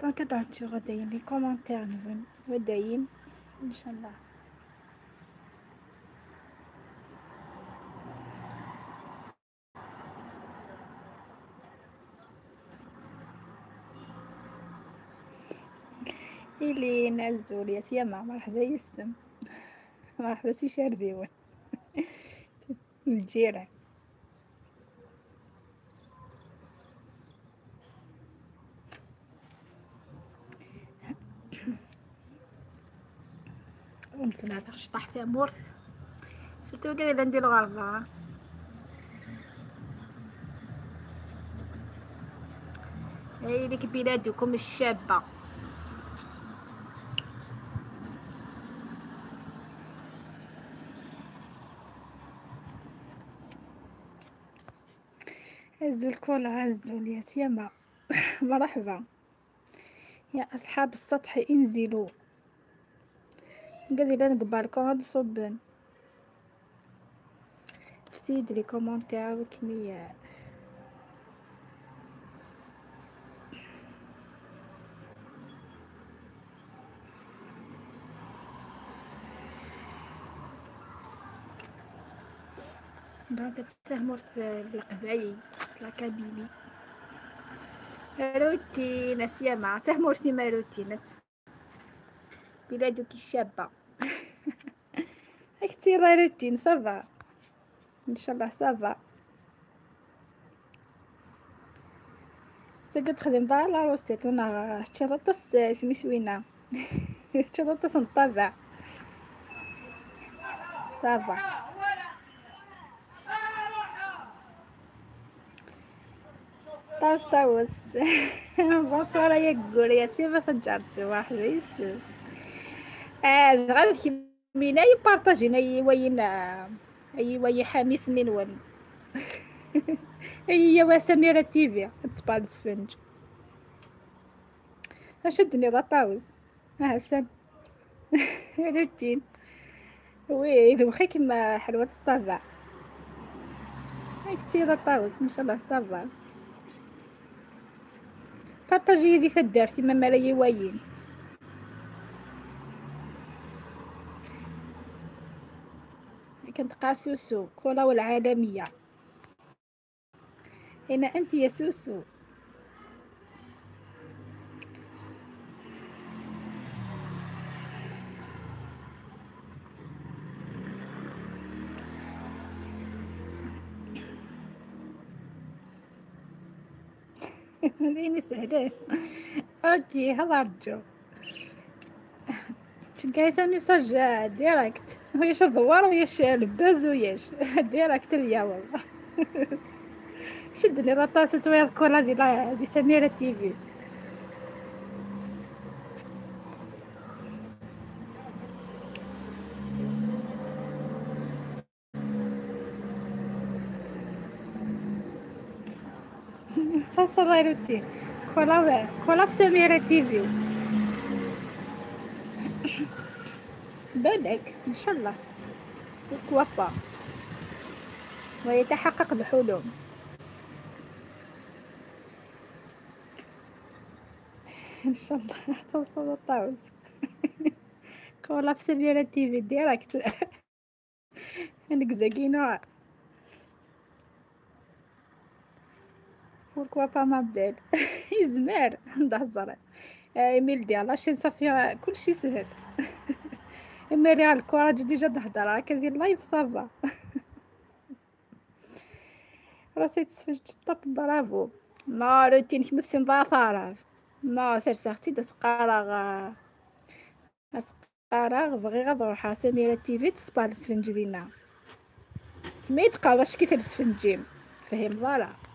donc تعطيو غداين les commentaires نون ودايم ان شاء الله. إلي نعزول يا سيما مرحبا يسم مرحبا سي شارديون الجيران. ونتسنى شطح ثامور surtout كذا اللي ندير الغرفة. هاي لك بلادكم الشابة. هزوا الكل هزوا يا سيما مرحبا يا أصحاب السطح انزلوا. قال لي نقبالكم هاد صبن جديد les commentaires وكني donc تساهموا في القبايل la Kabylie. روتين سيما تهمورتي ما روتينات بلادك الشابة. كتير روتين ça va ان شاء الله ça va. تقعد تخدم دار la recette انا تشرطس سميسوينا تشرطس نطبع ça va. طاوس طاوس bonsoir يا قول يا سيما فجرتي واحد يسلم. غادي كيمينا يبارطاجينا وين اي وي حميس نون هي وسميرة تيفي تسبال تفنج اشدني طاوس حسن روتين وي ذوخي كيما حلوة الطابع كتير طاوس ان شاء الله ça va. بارطاجي دي فدار تما مالا واين كنتقى سوسو كولا والعالمية. هنا أنت يا سوسو. ليني سهلة OK هذا رجو كايسه message direct وياش الدوار وياش الباز وياش direct ليا والله. شدني رطاسة ويا كولا دي سميرة تيفي. تصل روتين كولا كولا في سميرة تيفي بالك ان شاء الله pourquoi pas ويتحقق الحلم. ان شاء الله توصل الطاوس كولا في سميرة تيفي direct نكزاكينو pourquoi pas ma belle يزمر ندهزر ايميل ديال la chaîne صافي كلشي سهل. اما راه ال courage déjà تهضر هكا ديال live ça va راسي تسفج طب برافو نا روتين كما نضافارف نا سير ساختي دسقارا اسقارا بغي غنروح سميرة تيفي تسبال السفنج دينا كما يتقاضاش كيف السفنجيم فهم voilà.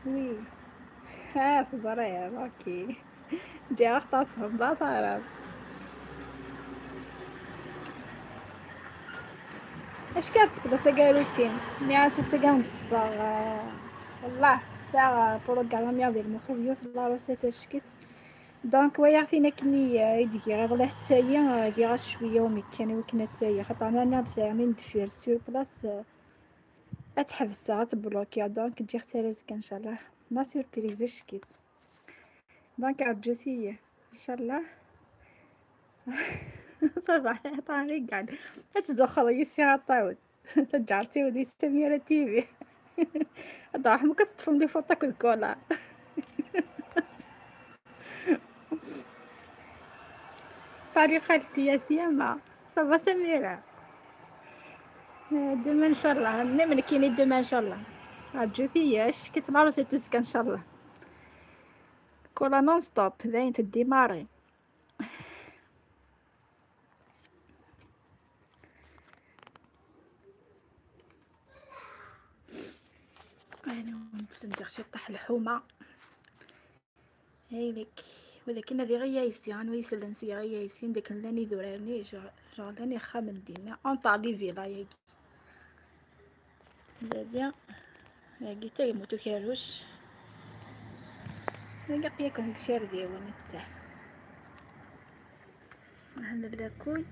oui ها فزرير OK جا خطفهم بطرف. اش كتصبر سكا روتين نعاس سكا نصبر والله ساعة programme ديال المخ la recette شكيت donc ويا فينا كني يدي غير حتى هي كي شوية ومكان وكنا حتى هي خاطر انا نرجع ندفير sur place اتحبس غتبلوكيا. donc تجي حتى رزق ان شاء الله la surprise شكيت. donc عرجتي ان شاء الله صباح طارق قاعد تزخر يسي عطاود تجارتي ودي سميرة تيفي راح مكتطفم لي فوطا كولا. صاري خالتي يا سيما ça va سميرة demain ان شاء الله نمن كيني demain ان شاء الله عرجتي اش كتمارو تسكن ان شاء الله كولا non stop ذاين تديماري. انا ندير شي طح الحومه هايلك ولكن هذه غير يايسي غنويسل نسي غير يايسي ديك لاني ذرارني جولاني خامن دينا اون طالي فيلا ياكي دابا ياكي تا يموتو كاروش نلقى ياكل شي رديوان نتا هنا لاكوي.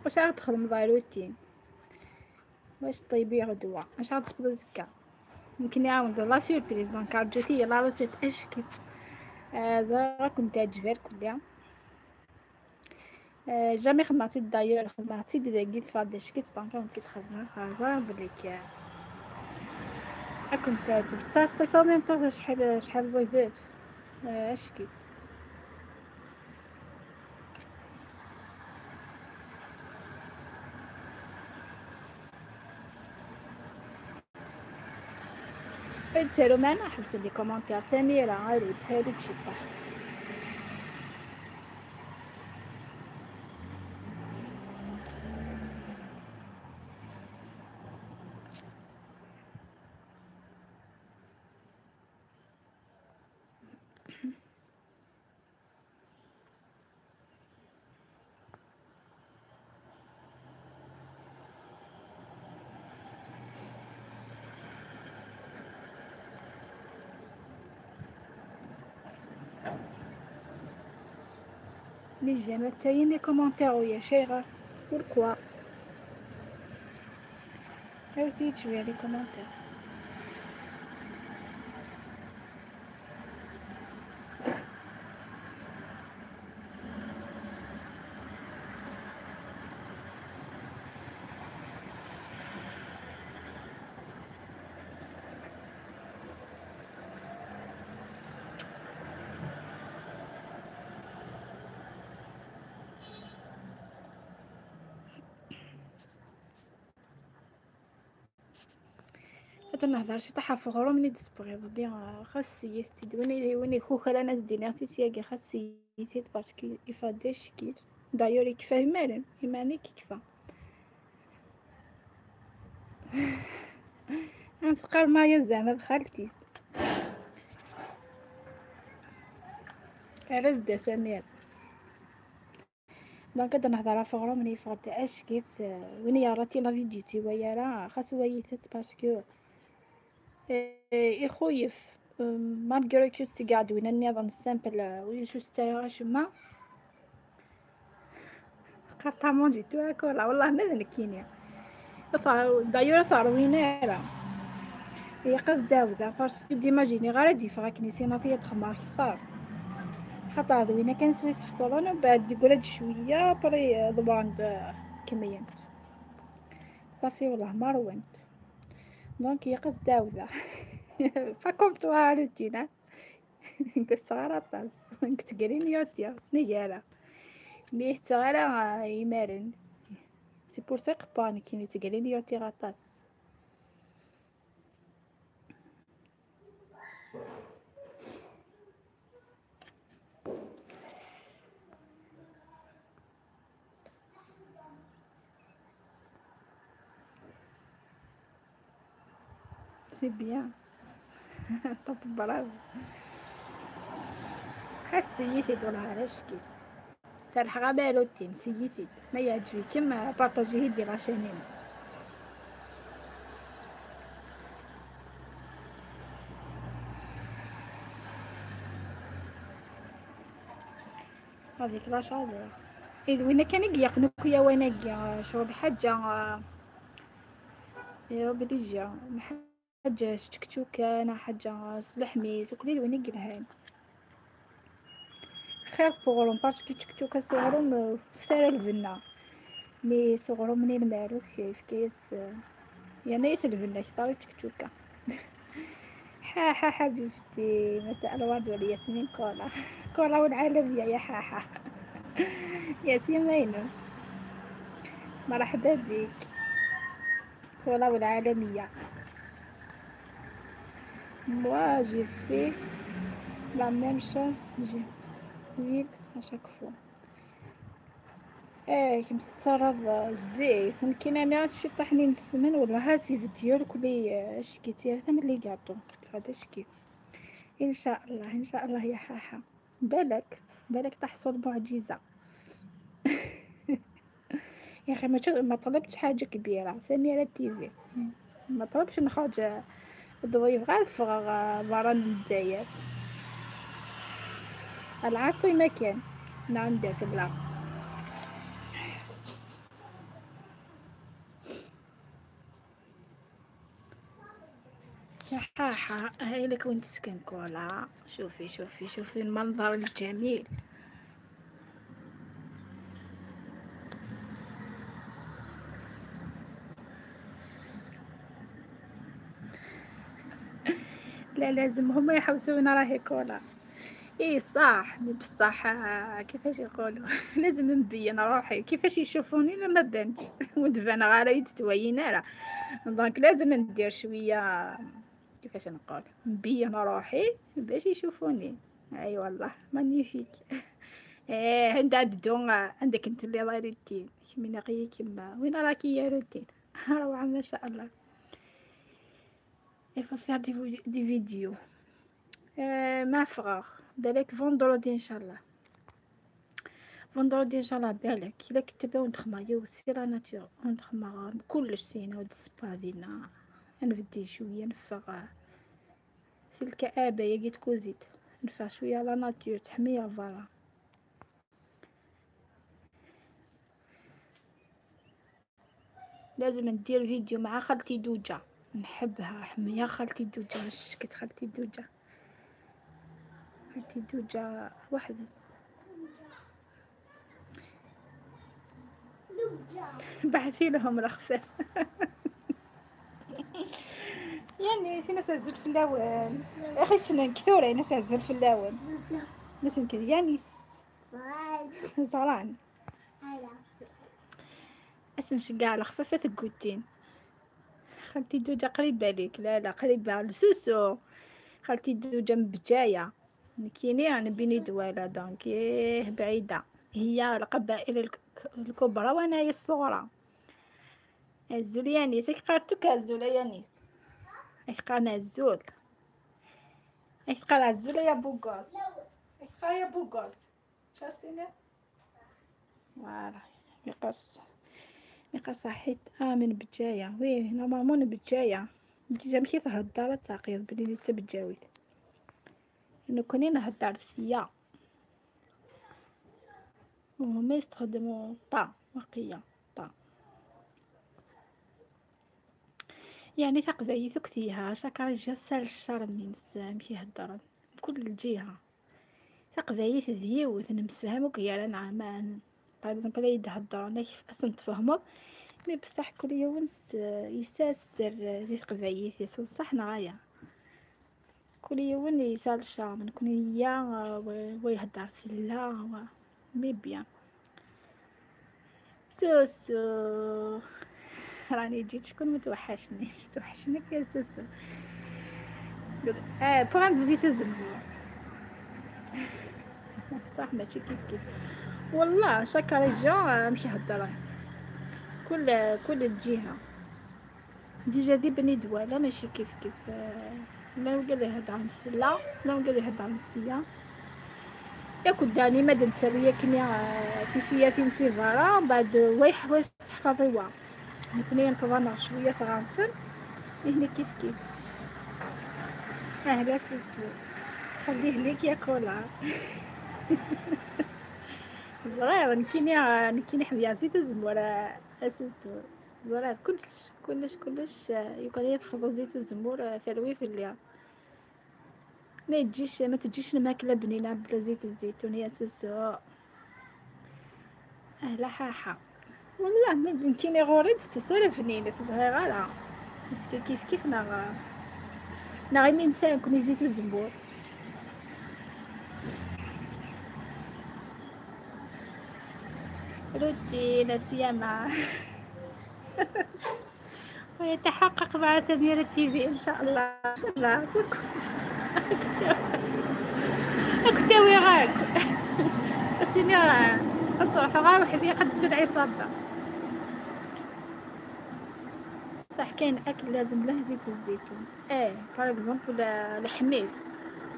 واش غتخدم ضرورتين واش طيبي غدوه واش غتصبر زكا يمكن يعاود la surprise. donc عرفتي la recette اش كيت زرا كنت عجبها كلها jamais خدمتي دايور خدمتي داكي فاد شكيت. donc كنت تخدم زرا بلي كنت عجب الصيفه ميم طون شحال زيدات اش كيت. تسالو معنا حبس les commentaires سميرة عاود هادي تشطح. les j'aime تاين les commentaires ويا شيغا pourquoi عاودي شوية les commentaires. نهضر شي طاحه فغرو مني دسبغي بلي خاص يستي وين خوخ انا دينا سيسياكي خاص يتيت parce que يفادي شكيل دايور يكفى مالن يماني كيكفى نفقر مايا زعما بخالتيس علاش دا سمير. donc هذا نهضر فغرو مني فغد اش كيف وين يا راتي la vidéo تي ويا راه خاص ويتت parce que يخويف malgré que تقعد وين النظام ال simple وين شو ستايغاش ما قطع مونجي تو كولا والله ما ذنكيني دايور ثار وين راه هي قصد داوده parce que d'imaginer غير ديفا كني سينا فيا تخمر كثار خاطر وين كان سويس فطرون وبعد يقول شوية بري ضبر عند كمية صافي والله ما روانت. donc هي قصد داوده pas comme toi روتينا كنت صغيرة طاس كنت كرينيوتيا سنيكالا mais حتى غير يمارن c'est pour ça قبان كيني تكرينيوتي غطاس. c'est bien طب برافو. سيتي والله علاش كي سالح غا روتين سيتي ما يعجبكم بارطاجيه دي la chaîne. هذيك la chaleur إذ وين كان يقنوك يا وين شغل حاجة يا بليجيا حاجة شتكتوكة أنا حاجة لحميس وكل وين يقلهان خير بوغروم parce que تشكتوكة صغروم سارة الفنا mais صغروم منين مالو كيف كيس يعني يس الفنا كثر تشكتوكة. حاحة حبيبتي مساء الورد والياسمين كولا كولا والعالمية يا حاحة ياسمين مرحبا بك كولا والعالمية. Moi j'ai fait la même chose, j'ai huile à chaque fois. ايه كي تتصرف الزيت يمكن انا هادشي طاحني السمن ولا هاسي فيديو كلي شكيتي هذا من les gâteaux هذا شكيت. ان شاء الله ان شاء الله يا حاحه بالك بالك تحصل معجزه. يا اخي ما طلبتش حاجة كبيرة سميرة تيفي ما طلبتش نخرج الضيف غير فغ برا من الجزائر العاصمة كان نعم في بلا. يا حاحة هاي لك وين تسكن كولا. شوفي شوفي شوفي المنظر الجميل. لا لازم هما يحوسونا راهي كولا. ايه صح بصح كيفاش يقولوا لازم نبين روحي كيفاش يشوفوني لما بانش ودفن غير يتتوينا راه donc لازم ندير شوية كيفاش نقول نبين روحي باش يشوفوني. اي والله magnifique. ايه عند عندو عندك انت اللي الله روتين كيما غي كيما وين راكي يا روتين روعه ما شاء الله. il faut faire des vidéos ما فغاغ بالك vendredi ان شاء الله vendredi ان شاء الله بالك الا كتبا ونتخما c'est la nature ونتخما كلش سينا ودسبا دينا نفدي شوية نفغ c'est الكآبة يا كي تكوزيت نفع شوية la nature تحميه voilà. لازم ندير فيديو مع خالتي دوجه نحبها حمية خالتي دوجة. شكت خالتي دوجة خالتي دوجة وحدس بعثي لهم الخفاف. يعني سي ناس عزل في الاول اخي سنان كثوره ناس عزل في الاول ناس كثير يعني زران اش نشقع على خفافات الكوتين. خالتي دوجة قريبة ليك؟ لا لا قريبة لسوسو. خالتي دوجة مبجاية كيني يعني بيني دوالا donc إيه بعيدة هي القبائل الكبرى وانا هي الصغرى. الزوليانيس قارتك الزوليانيس قارنا الزول قال الزول يا بوغوس قال يا بوغوس شاستينا voilà مقص مقص صحيت من بجاية oui normalement بجاية déjà مشي تهدر تعقيد بلي انت بجاويت انو كوني نهدر سيا وهما يستخدموا طا وقيه طا يعني تقبايث كتيها شكرا جسال الشر من مشي هدر بكل جهة تقبايث ديوث نمسفهمك يا نعم par exemple يدهضر كيف اصلا تفهمو mais بصح كل يوم يساسر ذي تقبايث يصح نغايا كل يوم يسال شا من كون هي ويهدر سلا mais bien سوسو راني جيت شكون متوحشنيش توحشنك يا سوسو بوغ ندزي الزبور صح ماشي كيف كيف والله chaque région مشي هضره كل جهة déjà دي بني دواله ماشي كيف كيف لا قال لي هضر نسلا لا قال لي هضر نسيا ياك داني ما دنتساوية كني في سياتين سيفارا بعد ويح حفاظيوا نكوني نتظنى شوية صغار سن هنا كيف كيف. اهلا سوسو خليه ليك يا كولا. صغير نكيني حبيا زيت الزمور اسوسو صغير كلش كلش كلش يكون يدخل زيت الزمور ثروي في الليل. ما تجيش الماكلة بنينه بلا زيت الزيتون يا سوسو. اهلا حاحه والله ما نكيني غوريد تسرف بنينه تزهي غالا باسكو كيف كيف ناغ غير نسان كون زيت الزنبور. روتين سيما ويتحقق مع سميرة تيفي ان شاء الله. ان شاء الله كنت غاك سيني تروح غا وحدي قد العصابة. صح كاين اكل لازم له زيت الزيتون. par exemple الحميس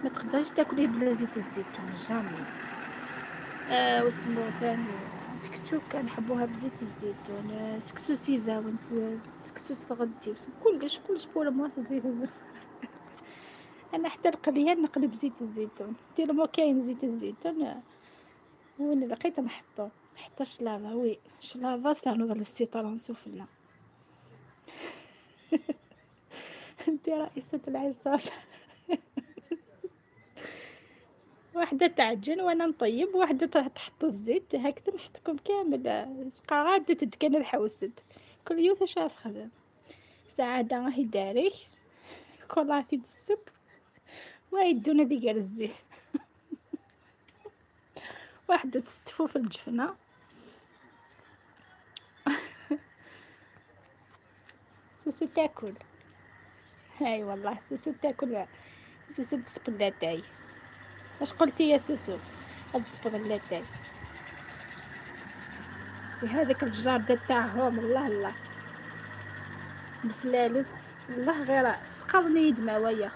ما تقدرش تاكليه بلا زيت الزيتون jamais. واسمو ثاني تكتشوكا نحبوها بزيت الزيتون. سكسو سيفاون سكسو صغدي كلش كلش pour moi زيت الزيتون. انا حتى القليان نقلب زيت الزيتون tellement كاين زيت الزيتون وين لقيت نحطو. حتى الشلاضه oui الشلاضه سلانوض للسيطرة نسوفلا. انت رئيسة العصابة. واحدة تعجن وانا نطيب، واحدة تحط الزيت، هكذا نحطكم كامل قاعدة تدكن الحوسد كل يوم شاف خدم سعادة راهي داري كولاتي السب ويدونا ديك الزيت. واحدة تستفو في الجفنة. سوسو تاكل هاي والله سوسو تاكل سوسو تسبل لاتاي. واش قلتي يا سوسو؟ هاد لاتاي في هذاك الجردة تاعهم الله الله الفلالس والله غير سقاوني يدماوية.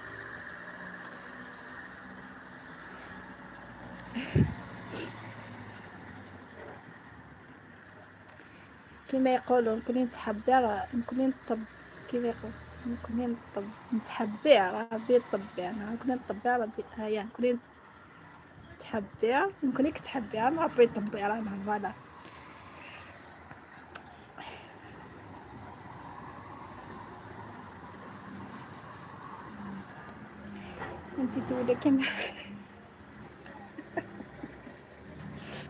كما يقولوا نكوني نتحبي نكوني نطب كيما يقول نكوني نطب نتحبي ربي طبي انا نكوني نطبي ربي هيا نكوني تحبي نكوني كتحبي ربي طبي رانا voilà. انت تولي كما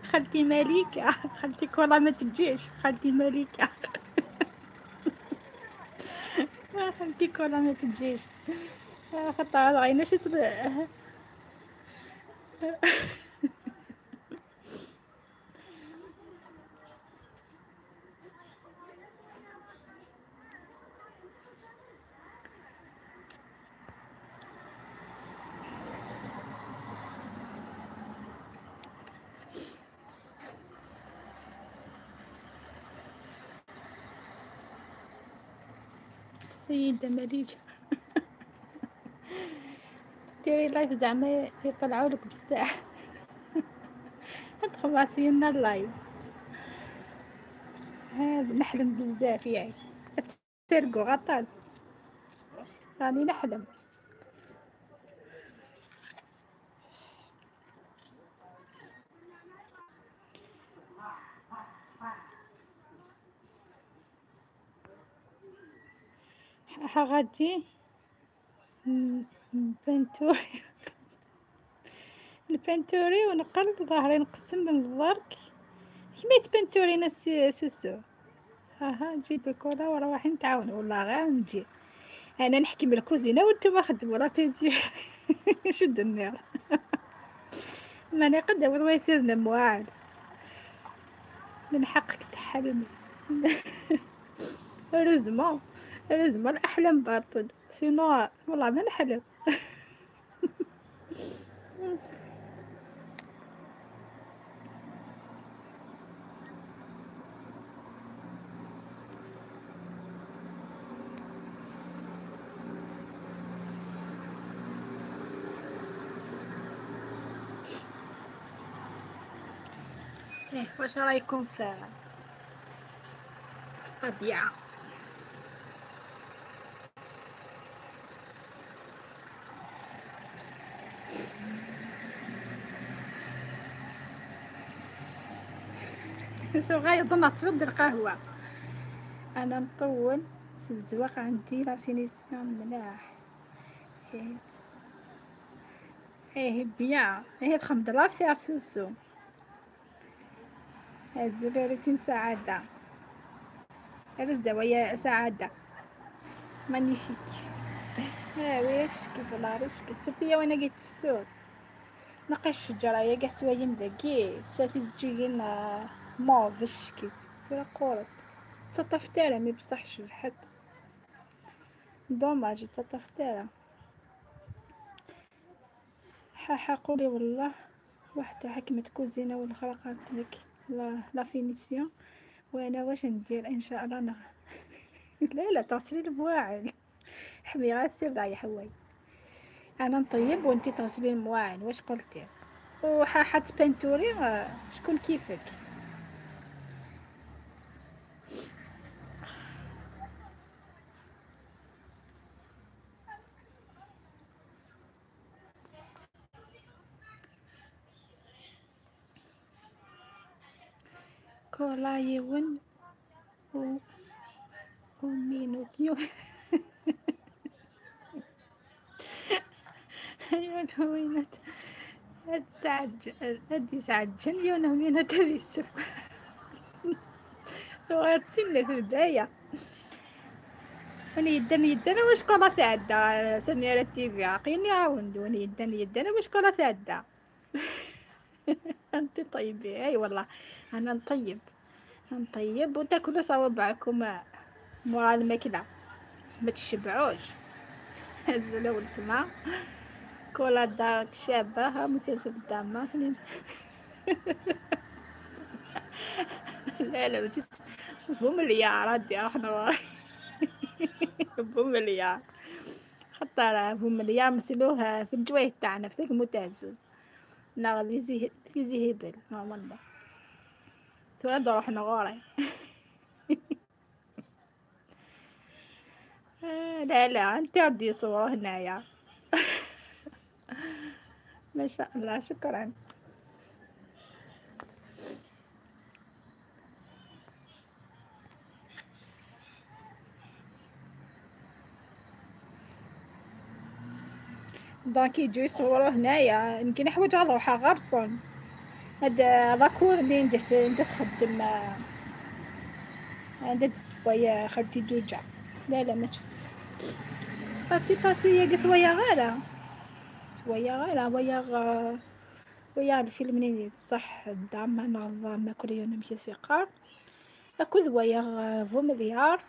خالتي مليكة، خالتي كولا ما تجيش، خالتي مليكة. خالتي كولا ما تجيش خاطر عينا شت. السيدة مليكة ديري live زعما يطلعوا لك بالساعة. ادخل مع ال live هذا نحلم بزاف يعني تسرقوا غطاس راني نحلم. غادي نبنتوري نبنتوري ونقلب ظهري نقسم من الضرك كيما يتبنتوري ناس سوسو. ها نجيب الكولا وراح نتعاون والله غير نجي انا نحكي من الكوزينة وانتم خدموا راه تجي. شد النار ماني قد والله يصير نموال من حقك تحلمي. heureusement heureusement الأحلام باطل sinon والله ما نحلم. إيه واش رايكم في الطبيعة؟ شو غاية ظنها تفضل القهوة. أنا نطول في الزواق، عندي la finition ملاح. إيه إيه bien، إيه تخمد l'affaire سوسو الزريرتين سعادة عرس دوايا سعادة magnifique. ها واش كيف العرش كتسبتي يا وانا قيت في السوق نقي الشجرة يا قاع توايم ذاكي تساتي تجيين موف الشكيت ترى قورط تطفتارة mais بصح شبحت dommage تطفتارة. حاحا قولي والله وحدة حكمت كوزينة والاخرى قالت لك la finition، وانا واش ندير ان شاء الله لا لا تغسلي المواعن حمي غاسل رايح حواي، انا نطيب وانتي تغسلي المواعن. واش قلتي؟ وحاحة peinturer شكون كيفك؟ كولا يون و ومينو يون وينت هاد سعد هاد سعد يون ومينو تذي غير تسنى في البداية وني يدن يدن واش كولا تعدى سميرة تيفي عقيني عاوند وني يدن يدن واش كولا تعدى. انت طيبي؟ اي والله انا نطيب نطيب وتاكلوا صوابعكم مورا الماكلة ما تشبعوش. هزلوا ولتما كولا دارك شابه ها مسلسل الدامه. لا لا ماشي بومليار هادي راح نوري بومليار خطر بومليار مثلوه في الجوايه تاعنا في ذاك المتعزوز نا غادي زي هبل نورمالمون ثورة نروح نغوري. لا لا انت ردي صورة هنايا. ما شاء الله شكرا. donc يجو يصوروا هنايا يمكن حوايج روحها غرصون هاد la cour اللي ندير تخدم عندها السبايا خالتي دوجا. لا لا ماشي باسي باسي يا قلت ويا غالا ويا غالا ويا ويا الفيلم نيني صح الدعم نظام كل يوم نمشي سيقار اكو ويا فومليار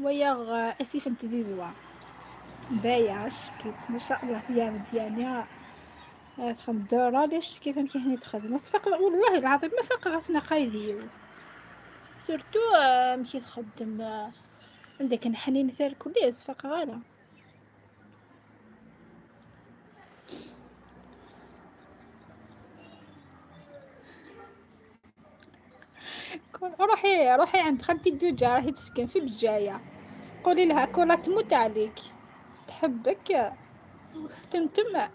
ويا اسيف نتزيزوا بايع شكيت ما شاء الله ثياب ديالي خمدورة ليش كيف كيف هني تخدم تفق والله العظيم ما فاق راسنا قايدي سورتو مشي تخدم عندك نحنين ثال كليس فاق غالا. روحي روحي عند خالتي الدوجة راهي تسكن في بجاية، قولي لها كولا تموت عليك تحبك تمتم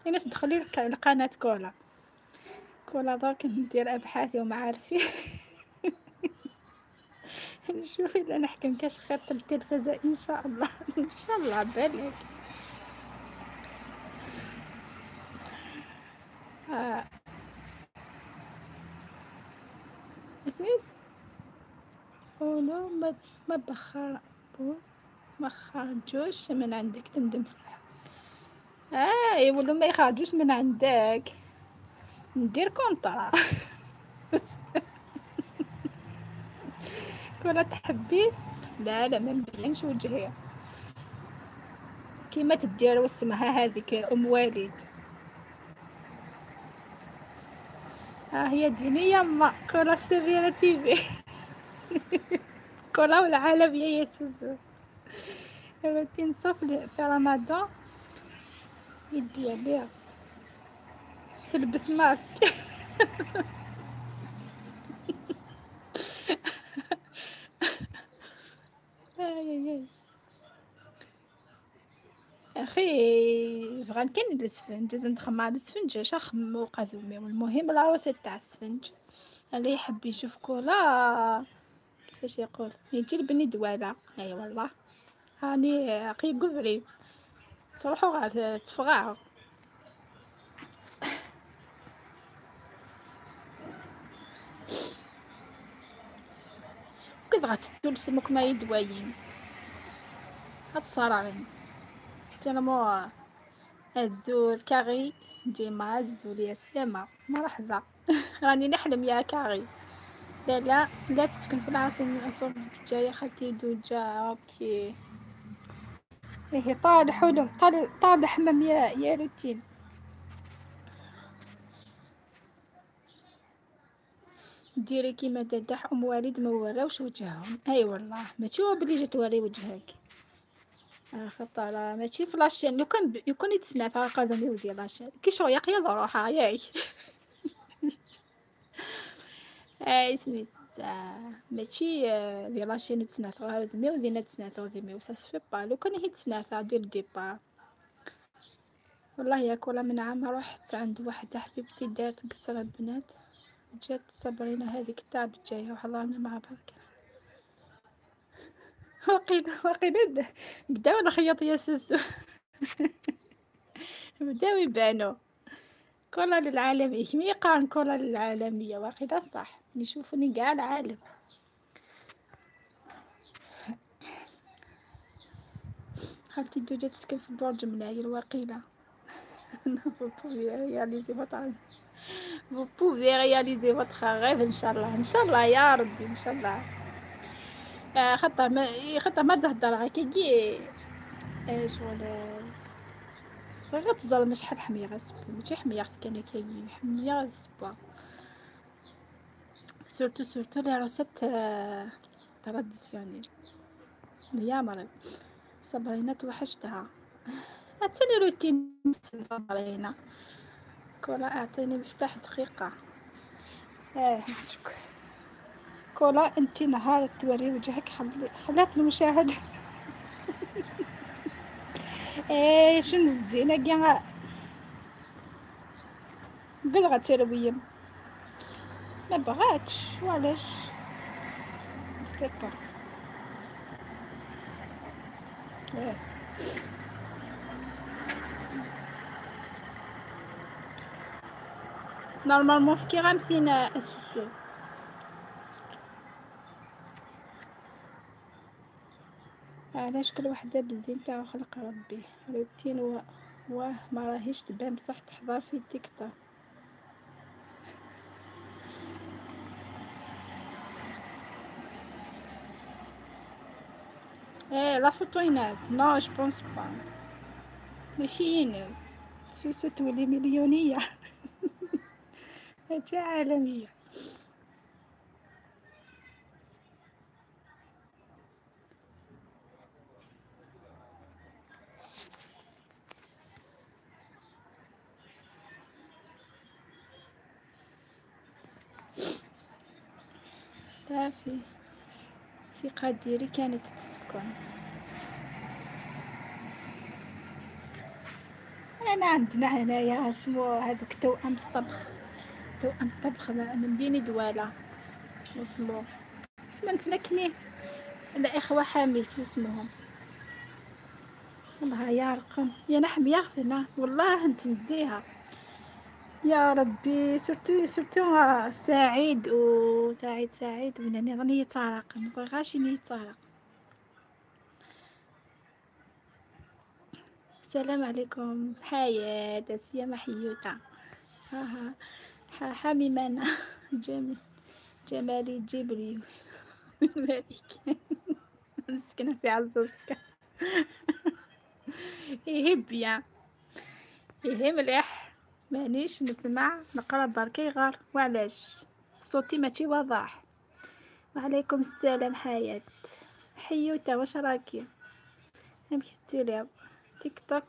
الناس دخلي القناة كولا كولا درك ندير ابحاثي ومعارفي. نشوف الا نحكم كاش خيط التلفزة ان شاء الله ان شاء الله بالك. اسميس اولو ما بخر ما خرجوش من عندك تندم. يولو ما يخرجوش من عندك ندير contrat. كولا تحبي؟ لا لا ما نبينش وجهي كيما تدير واسمها هذيك ام وليد. ها هي ديني يما كولا في سميرة تيفي. كولا والعالمية يا سوسو روتين صف في رمضان يدي عليها تلبس ماسك. صافي بغا كان السفنج لازم نخمم على السفنج شخمو قادومي. المهم la recette تاع السفنج اللي يحب يشوف كولا كيفاش يقول يجي لبني دواله. اي والله هاني قي قبري تروحو غا تفغاو. كيف غتدو لسمك ما يدواين هاد الصراعين تنمو الزول كاغي نجي مع الزول يا سما مرحبا. راني نحلم يا كاغي. لا لا لا تسكن في العاصمة الأصول الجاية خالتي دوجا. اوكي ايه طال حلم طال طال حمام يا روتين. ديري كيما دادح ام وليد ما وراوش وجههم. اي والله ماشي هو بلي جات وري وجهك خطا راه ماشي في la chaîne. لو كان يكون يتسنى قادم يودي la chaîne كي شو يقيا روحها ياك. اي سميت ماشي دي la chaîne تسنى ذمي ودينا تسنى ذمي ça se fait pas. لو كان هي تسنى دير départ. والله يا كولا من عام رحت عند وحده حبيبتي دارت قصر البنات جات صبرينا هذيك تاع الجاية وحضرنا مع بعض. وقيلا بداو الخياط يا سوسو. بداو يبانو كولا للعالمية كيما يقارن كولا للعالمية. واقيلا صح يشوفوني كاع العالم. خالتي دوجا تسكن في برج منايل واقيلا. Vous pouvez réaliser votre rêve إن شاء الله. إن شاء الله يا ربي إن شاء الله. خطا ما تهدر غا كي شغل غير تظلم شحال حمية غاسبو ماشي حمية كان كاين حمية غاسبو surtout surtout les recettes traditionnelles يا مرض. صبرينا توحشتها عطيني روتين صبرينا كولا اعطيني مفتاح دقيقة. شكرا كولا انتي نهار توري وجهك خلات المشاهد. ايه شنو الزينة كاع بلغة ترويم ما بغاتش وعلاش دقيقة. normalement في كي غامسين السوسو. علاش كل وحده بالزين تاعو خلق ربي روتين واه ما راهيش تبان بصح تحضر في تيك توك. ايه la photo ايناس non je pense pas ماشي ايناس سوسو تولي مليونيه. حاجة عالمية. لا في قديري كانت تسكن. أنا عندنا هنايا اسمو هذوك توأم الطبخ. توأم الطبخ من بين دواله واسمو اسمو نسلكني الإخوة حامس واسمهم. والله يا رقم يا نحم ياخذنا والله نتنزيها يا ربي. surtout surtout سعيد وسعيد سعيد وناني راني يتارق مصغاش يتارق. السلام عليكم حياة سيما حيوتا ها ها حميمانا جمالي جبري من مالك مسكينة في عزوزك. ايه bien ايه مليح مانيش نسمع نقرا بركي غار وعلاش صوتي ماشي واضح. وعليكم السلام حياة حيوتا واش راكي امشي تيك توك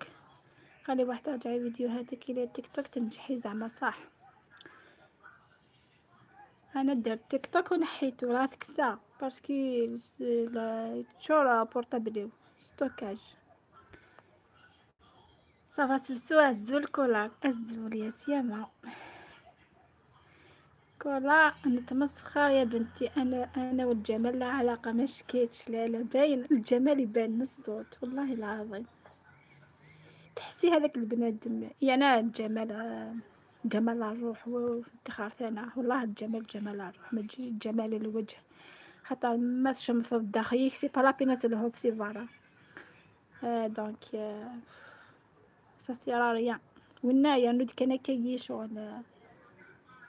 خلي واحد رجعي فيديوهاتك الى تيك توك تنجحي زعما صح. انا درت تيك توك ونحيتو راه كسا parce que تشورا portable stockage. ça va سوسو الزول كولا الزول يا سيامة كولا نتمسخر يا بنتي. انا والجمال لا علاقة، ما شكيتش. لا لا باين الجمال يبان من الصوت والله العظيم. تحسي هذاك البنادم يعني الجمال جمال الروح وافتخار ثانا والله. الجمال جمال الروح، ما تجيش جمال الوجه، خاطر ما تشمث الداخل c'est pas la peine تلهوت c'est vrai. donc ça sert à rien. ونايا نود كان كي شغل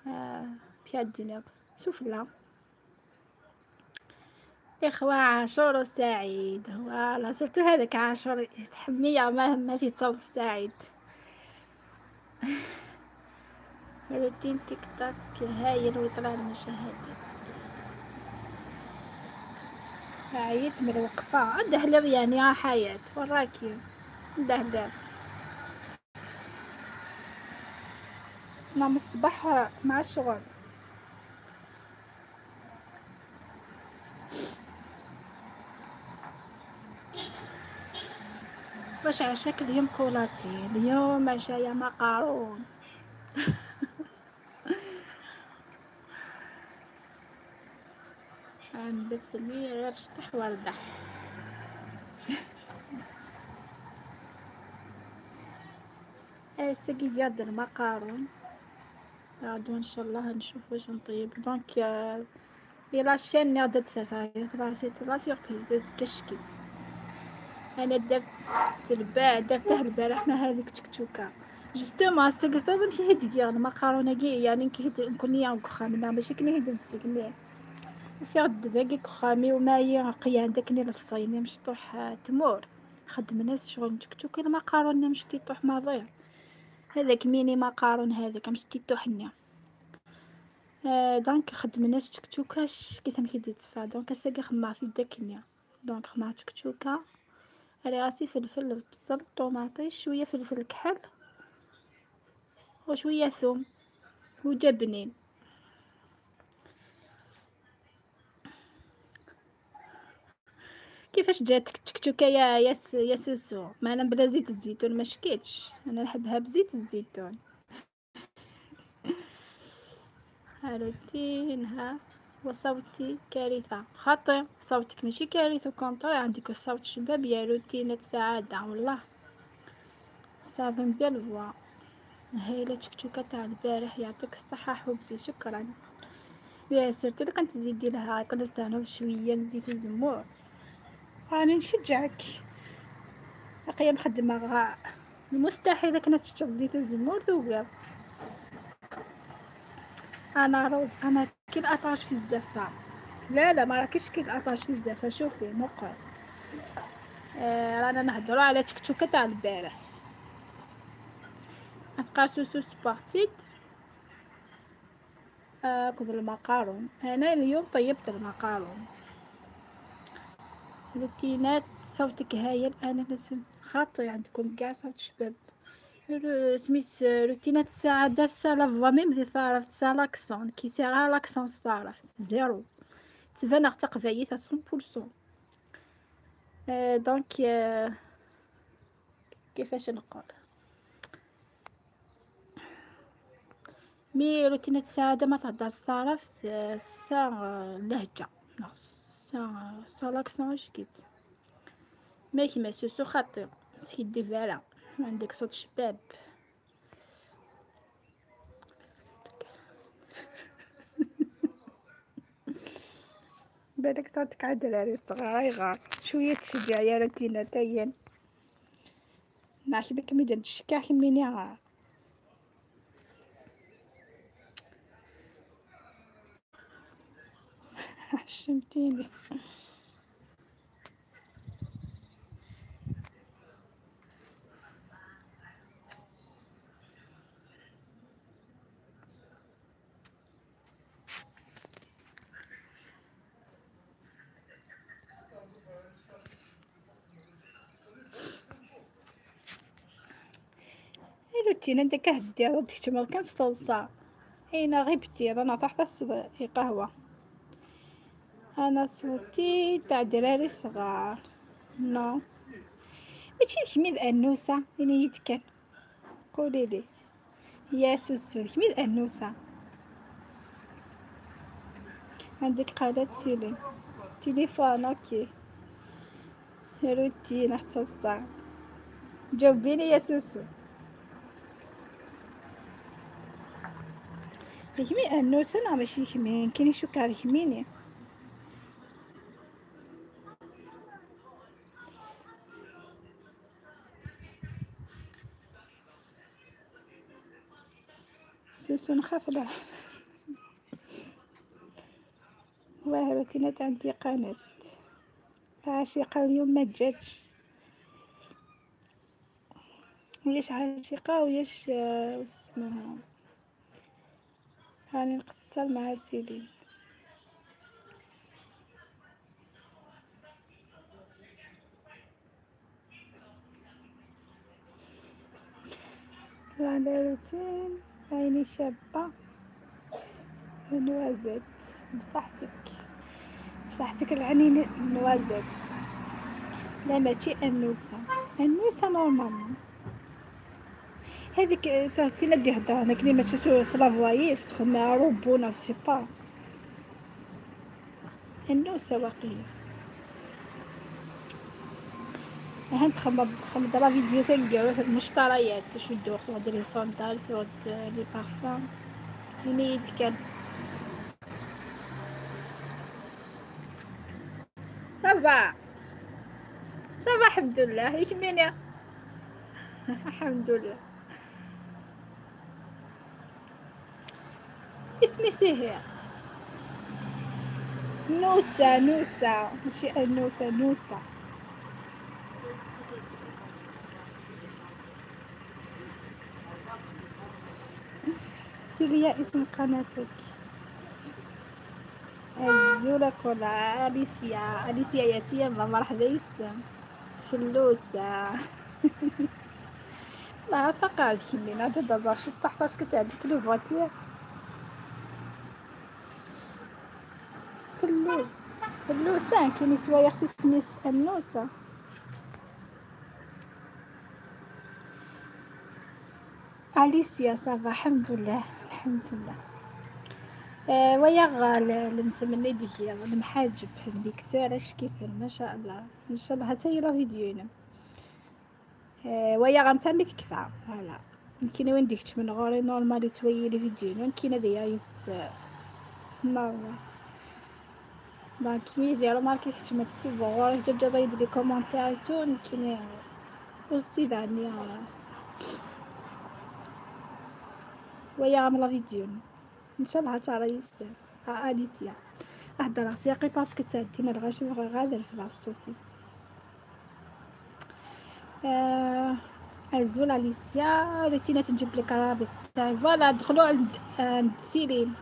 بيا الدنيا. شوف لا إخوة عاشور سعيد، voilà surtout هذاك عاشور تحمية ما في تصوت سعيد. روتين تيك توك هايل ويطلع المشاهدات. عييت من الوقفة دهلر يعني يا حياة وراكي دهلر. نعم الصباح مع الشغل. واش عشاك اليوم كولاتي؟ اليوم عشايا مقارون. نبث لي غير شطح وردح. السقي ديال المقارون غادو ان شاء الله نشوف واش نطيب. donc la chaîne غادا تساسا c'est la surprise كشكيت. انا درت درته البارح مع هذيك تكتوكا justement السقسه ماشي هديك المقارونه كي يعني كي نكون كخامنا ماشي كني هيد تسكني في غد ذاك كخامي وما هي قيان داك الفصيني مشطوح تمور خدمنا شغل تكتوكا المقارونه مش تيطوح ماضي هذاك ميني مقارون هذاك مش تيطوحني. donc خدمنا تكتوكا كي تم كي تفا. donc الساقي خما في داكنيا. donc خما تكتوكا على راسي فلفل بصل طوماطيش شوية فلفل كحل وشوية ثوم وجبنين. كيفاش جاتك التكتوكه يا يا سوسو؟ ما انا بلا زيت الزيتون ما شكيتش، انا نحبها بزيت الزيتون. روتين ها وصوتي كارثة. خاطر صوتك ماشي كارثة، contraire عندك الصوت شباب يا روتينات سعادة والله. ça va belle voix هايلة تشكتوكه تاع البارح، يعطيك الصحة حبي شكرا. يا surtout لو كنت تزيدي لها كنا نستانوض شوية نزيد الزمور. راني نشجعك باقية مخدمه غا المستحيل كنا تشتغل زيت الزمور ذوقير. انا روز انا كي الاطراش في الزفه. لا لا ما راكيش كي الاطراش في الزفه. شوفي مقر رانا نهضروا على تكتوكه تاع البارح. افكار سوسو سبارتيت. كنت المقارون انا اليوم طيبت المقارون. روتينات صوتك هايل. انا نسم خاطري عندكم كاع صوت شباب. سميت روتينات السعادة ça la voix même زي تعرف ça l'accent كي ساعة l'accent تعرف zéro تبان تقفايت 100%. donc كيفاش نقول mais روتينات السعادة ما تهدرش تعرف ça لهجه ça l'accent شكيت ما كيما سوسو خاطر سيدي voilà عندك صوت شباب. بالك صوتك عاد الدراري الصغار يغار شوية تشجع يا روتينا تاين نعجبك ميدان تشكا كميني غار. حشمتيني. روتين انت كهدي رديت ما كان صلصه اين غبتي انا تحت قهوة. انا صوتي تاع دراري صغار non ماشي كميد انوسه يعني يتكن قولي لي يا سوسو كميد انوسه عندك قناة سيلين تليفون OK روتين حتى الساعة. جاوبيني يا سوسو. كمي انوسه نا ماشي كمين كاين شوكا كميني. سوسو نخاف لا واه روتينات عندي قناة عاشقة اليوم ما جاتش. وياش عاشقة وياش واسمها هاني نقصر مع سيلين. لا روتين عيني شابة نوازات. بصحتك بصحتك العنين نوازات. لا ماشي انوسه، انوسه normalement هذيك فينا دي هضره. انا كني ماشي c'est la voix تخدم robot نا sais pas انوسه واقيلا. ها نتخمم la vidéo تلقاو المشتريات شدو وقت les sandales وقت les parfums هنا يتكال. ça va ça va الحمد لله. ايش ميني الحمد لله. اسمي سهير نوسة نوسة ماشي نوسة نوسة. سيليا اسم قناتك. الزولة كولا أليسيا أليسيا يا سيما مرحبا يسم فلوسة. لا فقط كيمي نجد زاشي تحتاج كتعدت لو فواتير فلوس فلوسة كاين توايا اختي سميت النوسة. أليسيا ça va الحمد لله الحمد لله. ويا المسمني ديك المحاجب الميكسور اش كيف ما شاء الله. ان شاء الله حتى هي la vidéo هنا. ويا غنتا كفا voilà كاين وين ديك من غوري normal توي les vidéos وين كاين هذايا يس normal. donc mais j'ai remarqué كنت تسوفو غوري جا جا les commentaires tout كاين aussi داني ويا غام la vidéo ان شاء الله ترى يسر اليسيا اهضر سياقي parce que تعدينا الغاشي غير الفلاس الصوتي. ازول اليسيا روتينات نجيب لك رابط تاعي voilà. دخلوا عند سيرين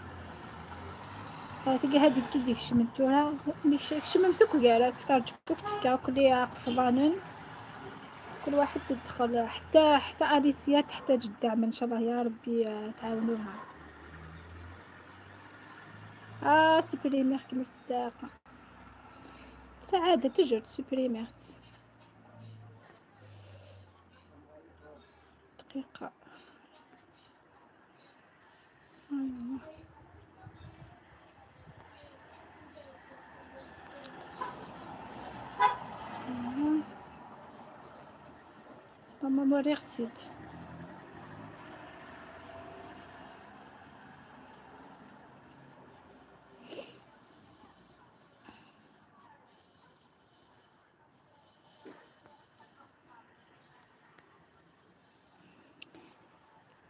تلقى هذيك كي ديك شمنتوها شممتوك كاع ترجعوك تفكا كلي قفلانن كل واحد تدخل حتى اليسيا تحتاج الدعم ان شاء الله يا ربي تعاونوها. سوبريمير كمصداقة سعادة toujours سوبريميرت دقيقة. أيوة normalement ريختيد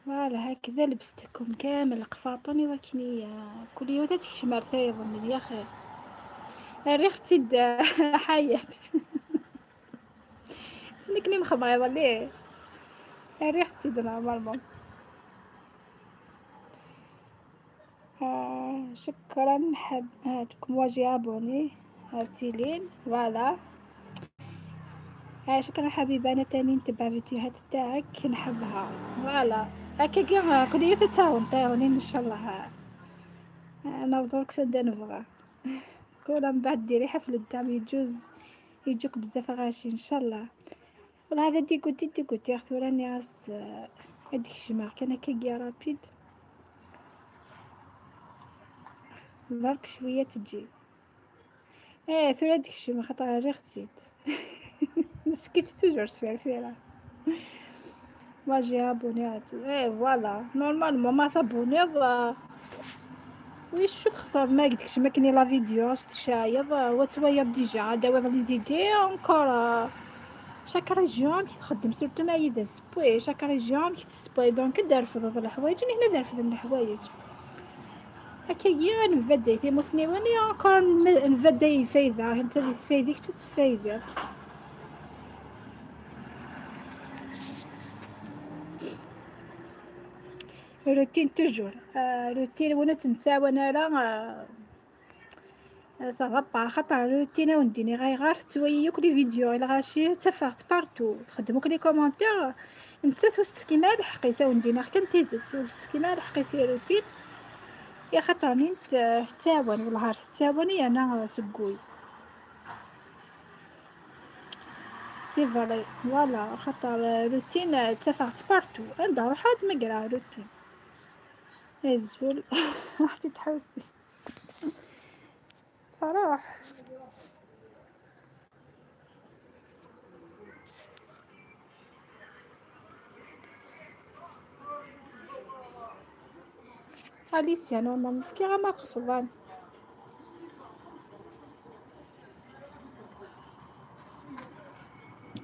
voilà هكذا لبستكم كامل قفاطوني وكني كل يوم تكشمر ثايض يا خير ريختي حياة تنكني مخبيضة ليه ريختي normalement. شكرا حب هاتكم واجي abonné سيلين voilà. شكرا حبيبه انا تاني نتبع فيديوهات تاعك نحبها voilà. هكا كيما كل يوم تاون تاونين ان شاء الله. انا درك سندا نبغى كل من بعد ديري حفل الدعم يجوز يجوك بزاف غاشي ان شاء الله. والله هذا dégoûté dégoûté اختي وراني غاس هاديك الشماغ كان هكاكيا رابيد درك شوية تجي. ايه ثورة ديك الشماغ خاطر ريخ تزيد. نسكت toujours سفير فيرات. moi j'ai abonné à tout. ايه voilà normalement ما تابوني وي شو تخسر ما قدكش ما كني la vidéo تشايض وتوايض déjà داوي les idées encore chaque région كي تخدم surtout ما يدا سبوي chaque région كي تسبوي donc دار فض الحوايج هنا دار فض الحوايج هكايا نفدي تي مسنيوني encore نفدي فايدة انت اللي سفايديك تتسفايدي. routine toujours روتين وانا تنساو انا راه ça va pas خاطر روتين ونديني غير غير تسوي les vidéos الا غاشي تفرت partout تخدموك les commentaires انت توصف كيما الحقيسه وندينا كان توصف كيما الحقيسه روتين يا خاطر نين تاون والله تاوني انا سكوي c'est vrai voilà خاطر روتين تفرت partout عندها روحها تمقرا روتين الزول رحتي تحوسي فراح. أليسيا normalement فكي غا ما قفضان.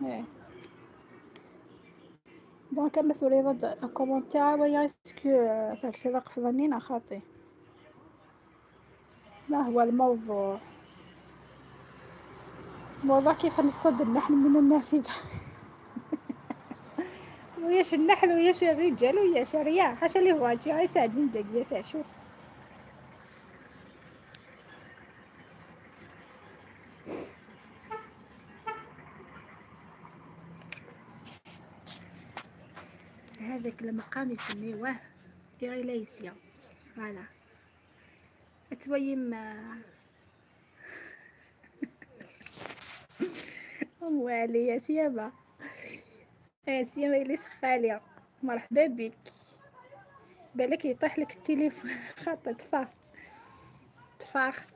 ايه donc اما ثوري commentaire ويا est-ce que ترسي قفضانين خاطي. ما هو الموضوع؟ الموضوع كيف نصطاد النحل من النافذة. وياش النحل وياش الرجال وياش الرياح حاشا لي فواتي غير تعدين دقيقة شوف. هذاك المقام يسميوه إغليسيا voilà تويم أم والي يا سيما يا سيما اللي سخالية مرحبا بك. بالك يطيح لك التليفون خاطر تفاخ تفاخ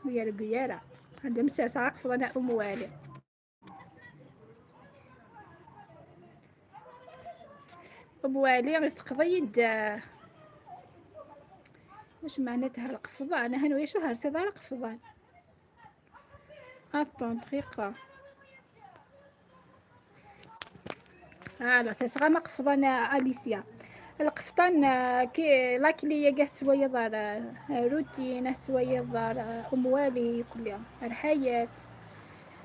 ويا القيارة عندهم ساعة قفض أنا أم والي. أم والي غيسقضي يد واش معناتها القفضان هنا شو هرسي القفضان attends دقيقة voilà سي ما قفضان اليسيا القفطان كي la clé كاع توايا دار روتين توايا دار ام والي كلها الحياة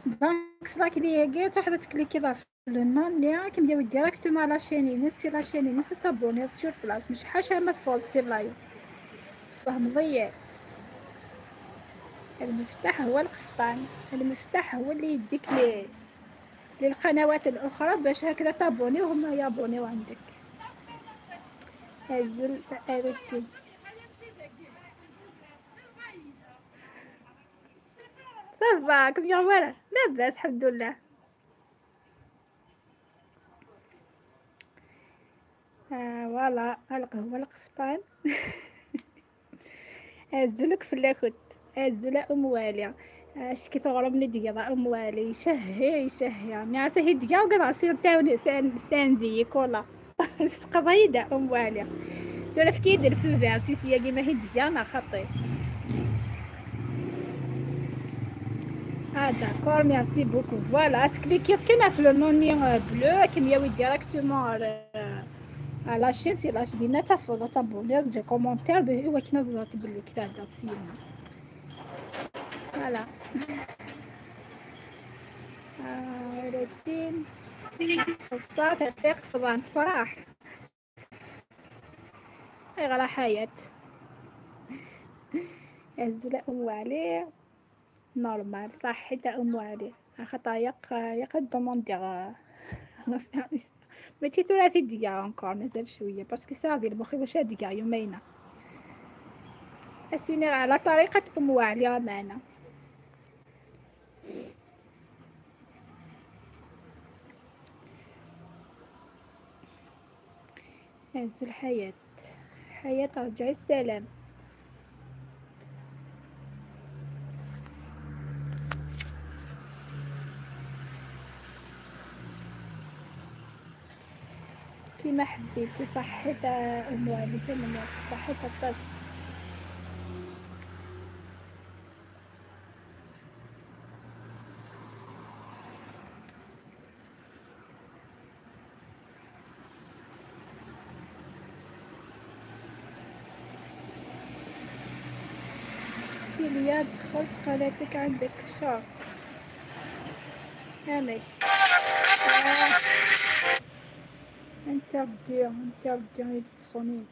donc la clé كاع تروح تكليكي ضاف le nom لي كيمديو directement la chaîne نسي la chaîne نسي تابوني sur place مش حاشا ما تفوت سير live فهم ضيع. المفتاح هو القفطان، المفتاح هو اللي يديك للقنوات الاخرى باش هكذا تابوني وهما يابونيو عندك. هزل روتين ça va كم يوم ولا لاباس الحمد لله. voilà هو القفطان. هزولك في اللاكوت هزولا ام والي اش كي تغربني ديال ام والي يشهي يشهي يعني عسى هي ديا وقد عصير تاوني ثان ذي كولا سقضيدا ام والي تعرف كي يدير في فيرسيسيا كيما هي ديانا خطي. D'accord merci beaucoup voilà تكليكي كاين في le nom bleu كيمياوي directement la chaîne c'est la chaîne ديالنا تفضل تابوني دير commentaire ايوا كي نظرت بلي كتا تسينا voilà روتين صافي تيق فضان تفرح غير على حياة هزولا ام علي normal صح حتى ام علي خاطر يق دوموندي ماشي ثلاثي دقيقة encore مازال شوية parce que ساعة ديال مخي واش دقيقة يومين السيني على طريقة ام وعلي معنا. هزو الحياة، حياة رجعي السلام. كيما حبيتي صحيت ام علي ثمنية، صحيت الطاس. سيليا دخلت قناتك عندك شارك امي. انت بدي انت بدي تصوني.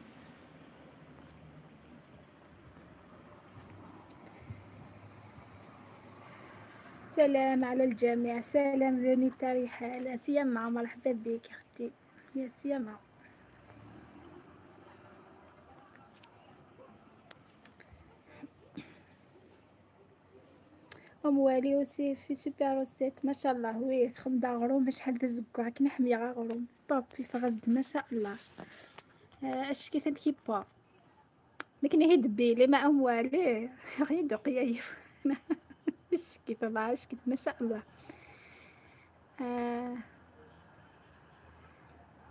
السلام على الجميع. سلام فينيتا رحال سيما، مرحبا بك اختي يا سيما. ام والي وسي في super recette ما شاء الله. oui خمدا غروم شحال تزكو كنحمي غروم طوب في فغزد ما شاء الله. اش كي تمشي با مكني هي دبيلي ما ام والي غير دوق يا اش كي طلع اش كي ما شاء الله.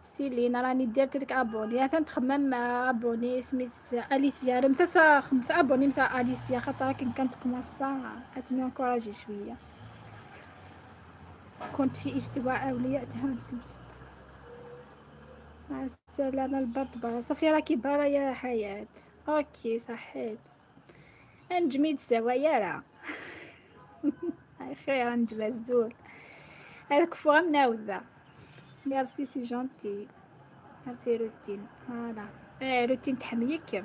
سيلينا راني درت لك abonner، تنتخمم abonner سميت اليسيا، راه متا 5 abonnés متا اليسيا، خاطر كن كانت كوماسا هاتني encourager شوية. كنت في اجتماع اولياء تهم. مع السلامة البرد برا صافي راكي برا يا حياة. OK صحيت نجميد سوا يا خير نجم الزول هذاك فوغ مناوذه. merci c'est gentil، merci روتين. voilà روتين تحميك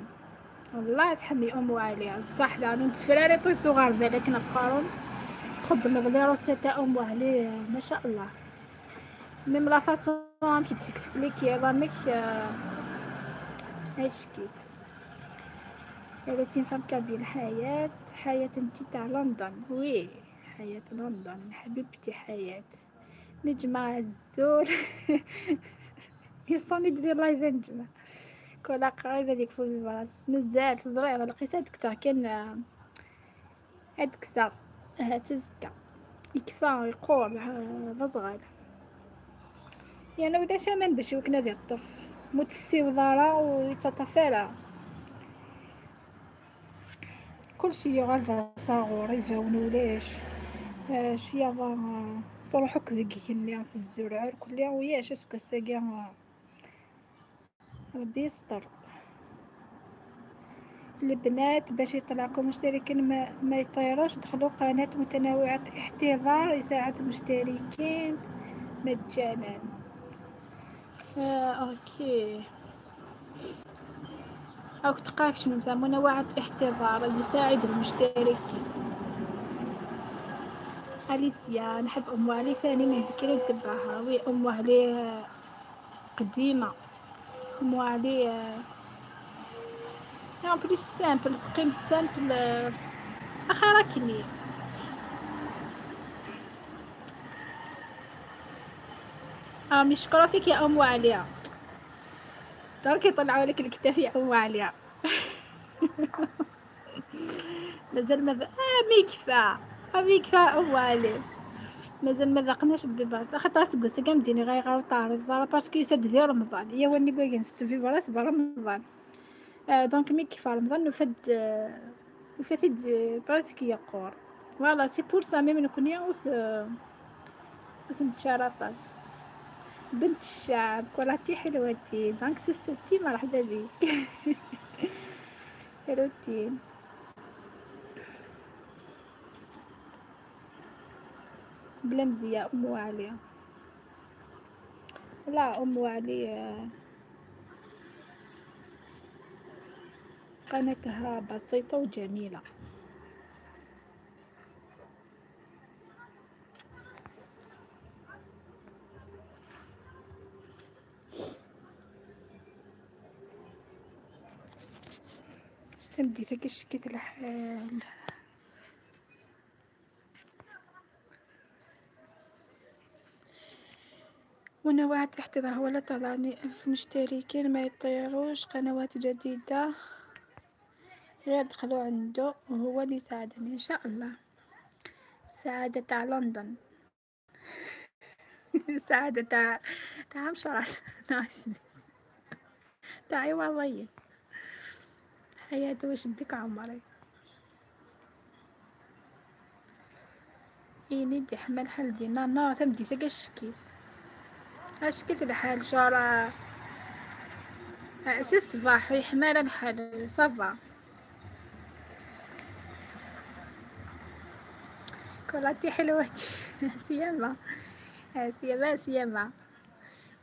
والله تحمي ام عليها صح. لا نتفراري طي صغار ذلك نقارن خدم غلي recette ام علي ما شاء الله. même la façon كي t'expliquer رامك اش كيت روتين femme kabyle. حياة حياة انتي تاع لندن. oui حياة لندن حبيبتي حياة. نجمة الزول يصوني دير live نجمة كولا قريبة ديك فوق الراس مازال تزرع لقيت هاد كسا كان هاد كسا تزكى يكفى يقور بزغال يعني ولا شامان باش وكنا ذي الطف متسي وضارة ويتطفالة كلشي يغال صاغور يفاونولاش شي فروحك ذيك اللي في الزرع كلها وياش اسكو ساكا ربي يستر. البنات باش يطلعكم مشتركين ما يطيروش، دخلوا قناة متنوعة احتضار يساعد المشتركين مجانا. OK او تقاك شنو مثلا منوعة احتضار يساعد المشتركين. أليسيا نحب أم علي ثاني من بكري نتبعها. oui أم علي قديمة، أم علي en plus simple ثقيم simple أخركني. مشكورة فيك يا أم عليا، درك يطلعوا لك الكتاف يا أم عليا. مازال ما ميكفى ميكفى أم علي، مازال ما ذقناش البيبرس خاطر سكوسا كاع مديني غير طارد ضرا parce que يسد ديال رمضان يا وني باغي نست في براس رمضان. donc مي كيف رمضان نفد نفد presque يقور voilà c'est pour ça même نكونيا وث نتشارطاس بنت الشعب كولاتي حلوتي donc سوسوتي مرحبا بك. روتين بلا مزية أم علي. لا أم علي قناتها بسيطة وجميلة. تمدي ثك الحال. ونوعات احتضار ولا طلعني 1000 مشتركين ما يطيروش قنوات جديدة غير دخلوا عنده وهو اللي ساعدني ان شاء الله. السعادة تاع لندن السعادة تاع مشرس تاع عوضية حياتي واش بدك عمري. إني دي حمل حل دينا نا ثم دي اش كيف اش كيف الحال شورا سي الصباح يحمل الحال صافا كولاتي حلوتي سيما سيما سيما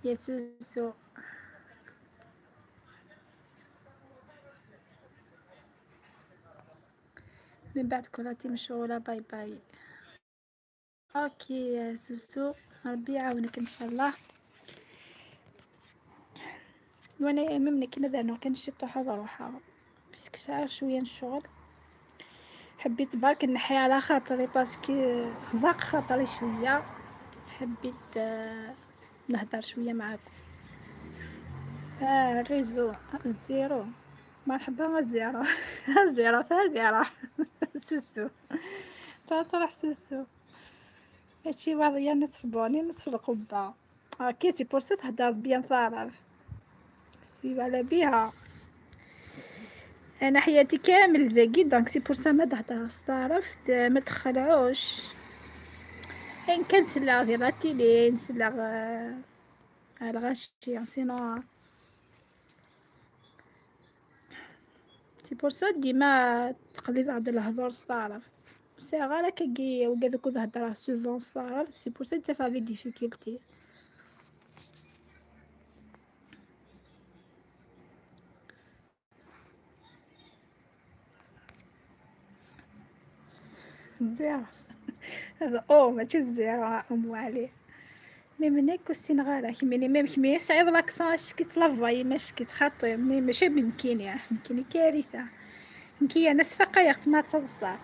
يا سوسو. من بعد كولاتي مشغولة باي باي. OK يا سوسو ربي يعاونك ان شاء الله. وانا ممنك نذا كنشي طوحة روحها parce que شعر شوية الشغل حبيت برك نحي على خاطري parce que ضاق خاطري شوية حبيت نهضر شوية معاكم. ال réseau ال zéro مرحبا ال zéro ال zéro ثاني راه سوسو تروح سوسو هادشي واضية نصف بوني نصف القبة. OK c'est pour ça تهدر bien تعرف c'est على بيها انا حياتي كامل ذاكي donc c'est pour ça ما تهدرش تعرف ما تخلعوش. ان كان سلا ديال la télé نسلا الغاشي sinon c'est pour ça ديما تقلب عند الهضور تعرف سي غير كي وكذا تهدر souvent تعرف c'est pour ça تفا les difficultés. zéro هذا او ماشي zéro ام عليه mais منك وسين غالا كيميني même كيمي صعيب l'accent اش كيتلافاي ماش كيتخاطي mais ماشي بمكيني مكيني كارثة مكي انا سفقايق ما تصدصا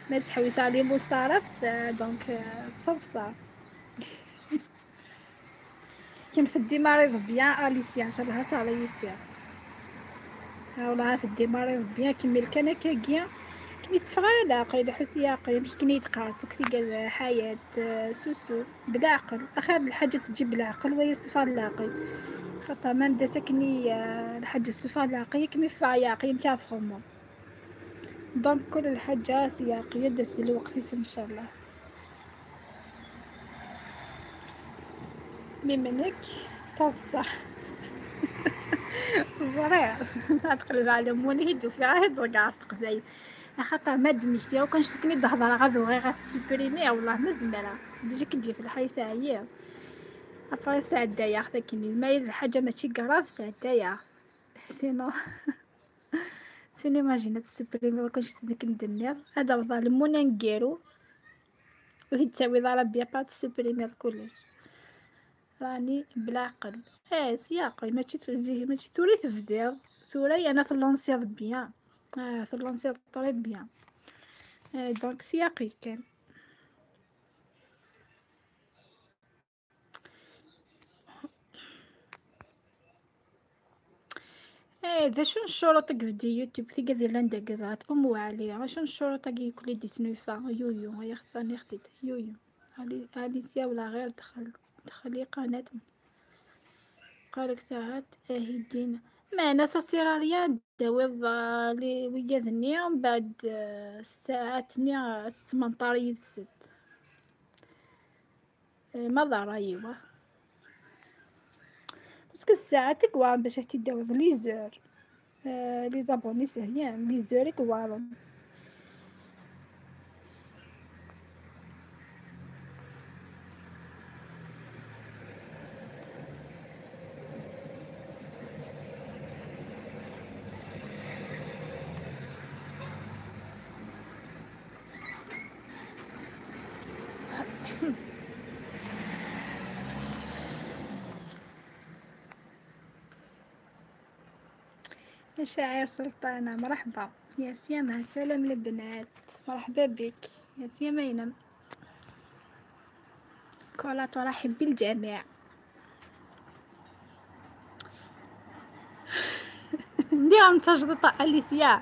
ما تحويس عليه مستعرفت donc تصدصا كيم تدي مريض bien اليسيا ان شاء الله تاع اليسيا والله تدي مريض bien كيمي كان كاكيا كمي تفغالا قريب حسيا قريب مش كني يتقرا كي قال حياة سوسو بالعقل اخر الحاجة تجي بالعقل وهي الصفار اللاقي خاطر ما بدا ساكني الحاجة الصفار اللاقي كمي فاياقي متاع فخمو donc كل الحاجة سياقيه داز الوقت ان شاء الله. mais منك تصح زريع تقلب على موني هيدو فيها هيدو كاع استقبايل خاطر ما دمجتي وكان شتكني الهضرة غادو غير غتسوبريمي والله ما زمرة déjà كتجي في الحي تاعي après ساعة دايا خاطر ما الحاجة ماشي grave ساعة دايا sinon sinon imagine تسوبريمي وكان شت ديك ندنير هذا ظالمونا نكيرو وهي تساوي ضرب بيا با تسوبريمي كلش راني بلا عقل. سياقي ماشي تزيه ماشي توري تفدير توري انا تلونسير bien تلونسير très bien donc سياقي كان ذا شنو الشروط في يوتيوب تيكا ديال لاندا كزرات ام وعلي شنو الشروط كي كل دي سنوفا يويو هيا خصني خديت يويو اليسيا ولا غير دخلي قناة قالك ساعات اهدينا ما انا سا ريان داوي لي وياذني ومن بعد الساعة 18 ست ما ضرا ايوا parce que الساعة تكوار باش تداوز les heures les abonnés سهيان les heures كوارن. مشاعر سلطانة مرحبا يا سيما. سلام البنات مرحبا بك يا سيما. ينم كولا ترحب بالجميع. ندير تجربة أليسيا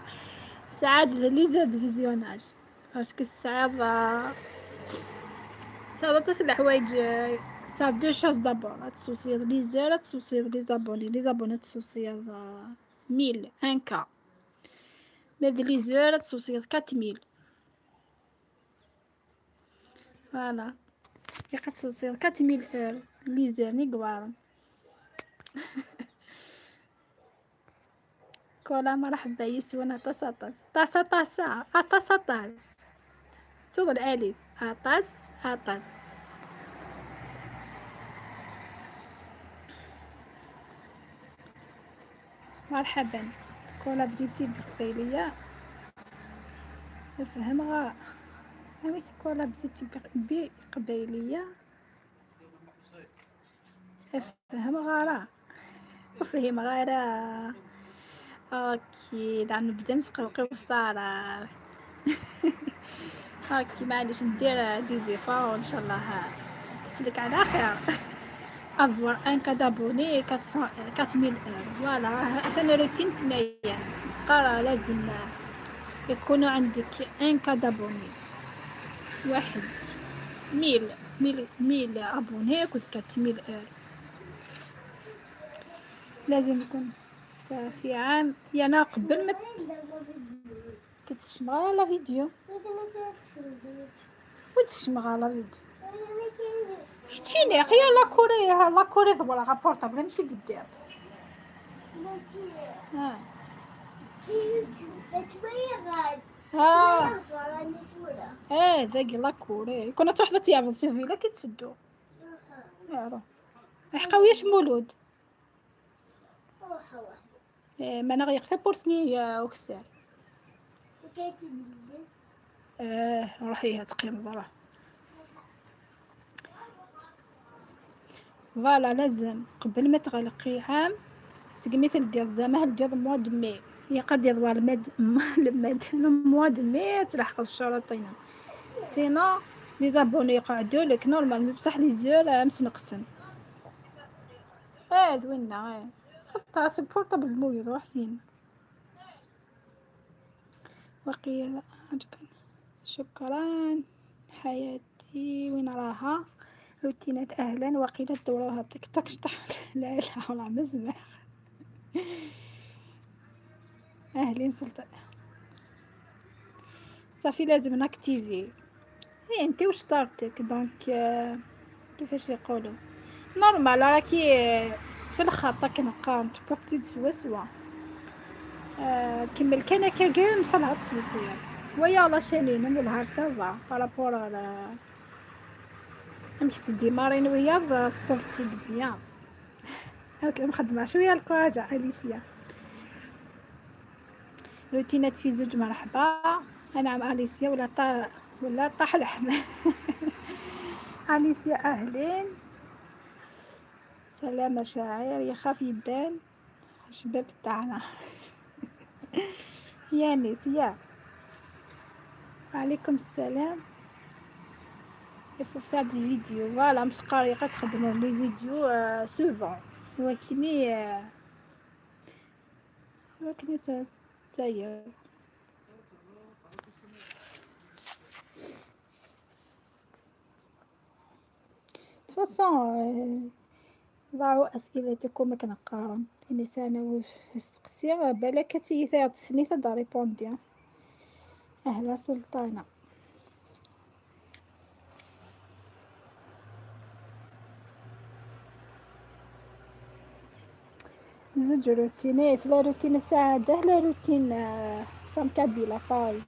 ساعات les heures de visionnage parce que ساعات ساعات تصلح حوايج ça deux choses d'abord تسوسيض les heures تسوسيض les abonnés les abonnés تسوسيض 1000 un K mais les heures تسوسيض 4000 voilà يقد تسوسيض 4000 heures les heures نيكوارن. كولا مرحبا يسونا طاسا طاس طاسا طاسا اطاس اطاس تصور الالف اطاس اطاس. مرحبا كولا بديتي بقبيلية افهم غا هاويك. كولا بديتي بقبيلية افهم غارة افهم غارة. OK دا نبدا نسقوقي وسطارة. OK معليش ندير des efforts وان شاء الله تسلك على خير. avoir un K d'abonnés 4000 heures voilà هذا روتين تنايا قرا لازم يكون عندك un K d'abonnés واحد mille mille mille abonnés كل 4000 heures لازم يكون في عام. يا انا قبل ما كتخشم غير la vidéo وتخشم غير la vidéo شتيني يا la Corée la Corée ضبرا غا portable ماشي دير ها ها اه ذاك la Corée كنا تروح تيعرض سي فيلا كيتسدو اه حقا وياش مولود ما انا غيقتا بورسني وكسار روحي تقيم ضرا voilà. لازم قبل ما تغلقي عام سقميت ديال زعما ديال mois de mai يقد يضوار المد المد mois de mai تلحق الشروطين sinon les abonnés يقعدوا لك normal بصح les heures مسنقسن ذوينا خطا portable مو يروح سين وقيل شكرا حياتي. وين راها روتينات اهلا وقيل دوروها تيك توك شطح. لا لا والله مزمح. اهلين سلطان صافي لازم ناكتيفي اي انت واش طارتك donc كيفاش يقولوا normal راكي في الخطا كنقام تبقى تزيد سوا سوا كمل كان كاكا ان شاء الله تسوسيا ويا la chaîne نولها ça va par rapport على امشي تديمارين ويا سبورتي bien هاك مخدمه شوية الكواجه اليسيا. روتينات في زوج مرحبا. انا مع اليسيا ولا طا ولا طاح لحم. اليسيا اهلين سلامة شاعر يخاف يبان الشباب تاعنا. يا نيس يا وعليكم السلام. il faut faire des vidéos voilà مش طريقة تخدموا les vidéos souvent ولكني ولكني تايا façon ضعوا اسئلتكم كنقارن يعني انا استقسي بالك تي تسني تدا ريبوندي. اهلا سلطانه. زوج روتينات لا روتين سعادة لا روتين فام كابيلا باي.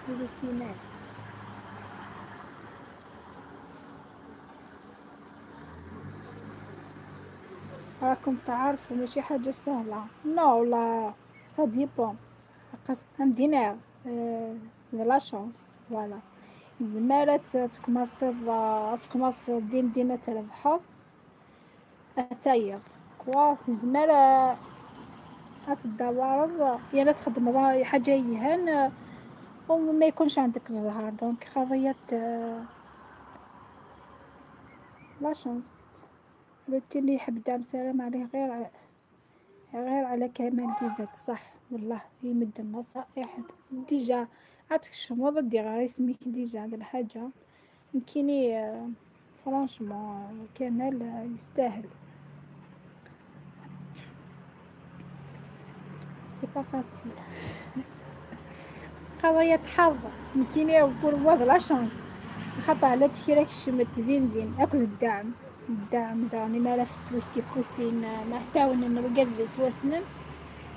روتينات راكم تعرفوا ماشي حاجة سهلة non لا ça dépend قسم دينار la chance voilà زمالة تكماص تكماص دين دينا تربحو تايض كوا تزمر تدورض يا لا تخدم حاجة يهان وما يكونش عندك الزهر. donc قضية la chance. روتين اللي يحب دعم سلام عليه غير على كمال ديزاد صح والله يمد النصائح déjà عاتك الشموض دي غير اسمك déjà هاد الحاجة يمكنني franchement كمال يستاهل. c'est pas facile قضية حظ يمكنني pour moi la chance خاطر على تكراك الشمت ذين ذين اكل الدعم الدعم ذاني ما لفت واش تيبوسين ما حتاون نرقد توسنن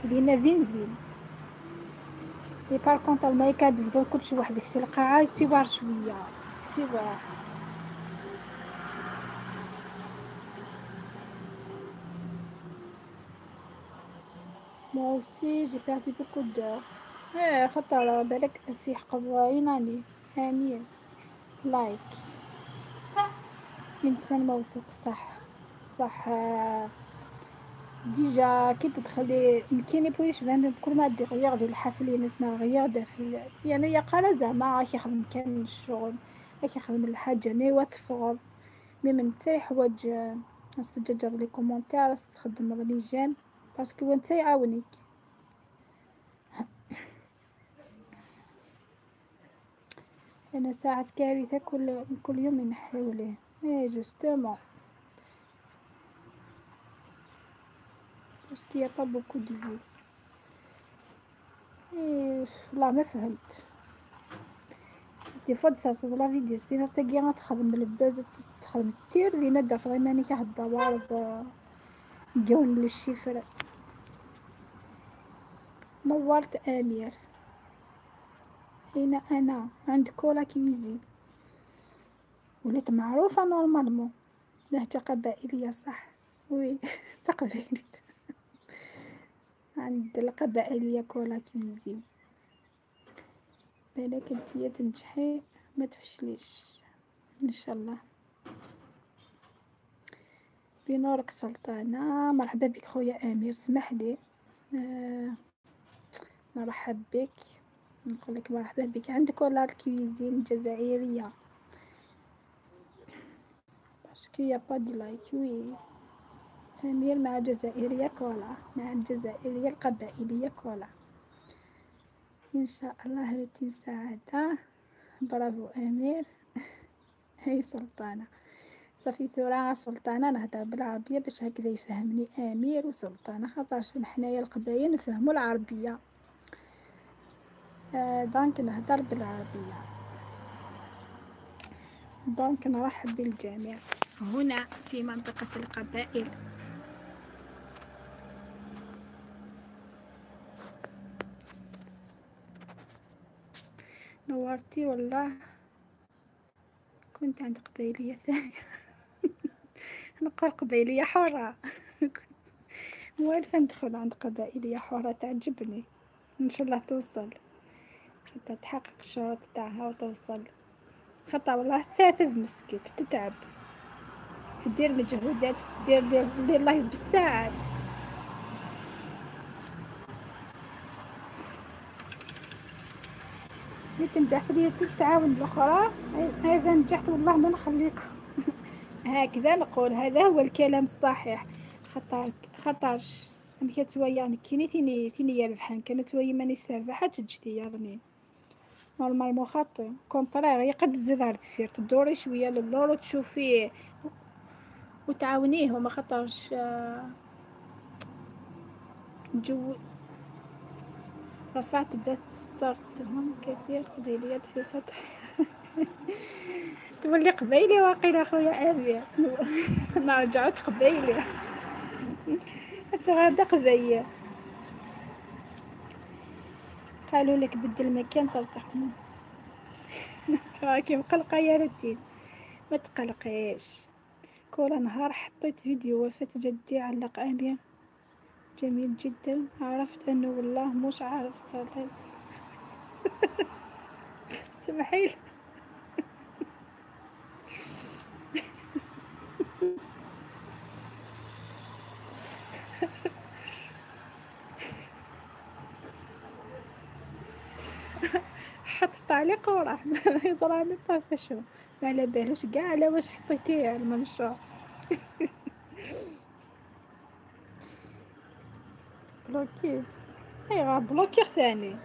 دينا ذين ذين. mais par contre ما يكاد تفضل كلشي وحدك سي القاعة تيوار شوية تيوار. moi aussi j'ai perdu beaucoup d'heures. ايه خاطر بالك سيحقظ une année. امين like انسان موثوق صح صح. déjà كي تدخلي كاين بويش فان كل ما دير غير ديال الحفل ناس غير في يعني يقال زعما راك يخدم كامل الشغل راك يخدم الحاجة نيوا تفغض mais من تا يحوج تسجل les commentaires تخدم les j'aime parce que انت يعاونك. انا ساعة كارثة كل يوم ينحيو ليه. ايه justement parce qu'il y a pas beaucoup de vues. إيه لا ما فهمت des fois تسرسل la vidéo سينا تاكي تخدم ال buzz تخدم التير لينا دافع ماني كاع الدوارض جون لل chiffre. نورت امير اين انا عند كولا cuisine وليت معروفة normalement لهجه قبائليه صح oui تقبائليه عند القبائليه كولا cuisine. بالك انتيا تنجحي ما تفشليش ان شاء الله. بنورك سلطانه مرحبا بك خويا امير سمح لي نرحب بك نقول لك مرحبا بك عندك ولا ال cuisine الجزائرية parce qu'il y a pas de likes. oui امير مع جزائرية كولا مع الجزائرية القبائليه كولا ان شاء الله. روتين سعادة برافو امير. هاي سلطانه صافي ثورة سلطانه نهضر بالعربية باش هكذا يفهمني امير وسلطانه خاطرش حنايا القبايل نفهموا العربية donc نهضر بالعربية. donc نرحب بالجميع هنا في منطقة القبائل. نورتي والله كنت عند قبيلية ثانية نقول قبيلية حرة موالفة ندخل عند قبائلية حرة تعجبني. ان شاء الله توصل حتى تحقق الشروط تاعها وتوصل. خطا والله تاثب مسكيت تتعب تدير مجهودات تدير les lives بالساعات. ملي تنجح في اليوتيوب تعاون الاخرى. اذا نجحت والله ما نخليكم هكذا نقول هذا هو الكلام الصحيح. خطرش ام كتويا يعني كيني ثيني ثيني يربحان كانت تويا ماني ساربحه تجدي يظني normalement خاطي contraire يقد تزيد على الدفير تدوري شوية للور وتشوفي وتعاونية ما خاطرش جو. رفعت بث صرتهم كثير قبيليات في سطح تولي قبيلي واقيلا خويا امير نرجعوك قبيلي انت غادا قبيلي. قالوا لك بدل مكان ترتاح راكي مقلقة يا روتين ما تقلقيش. كل نهار حطيت فيديو وفاة جدي علق امير جميل جدا عرفت انه والله مش عارف الصلاة سمحيلي حط التعليق وراح يزرع با فاشو، ما على بالوش قاع على واش حطيتيه المنشور. bloqué ايوا bloqué ثاني.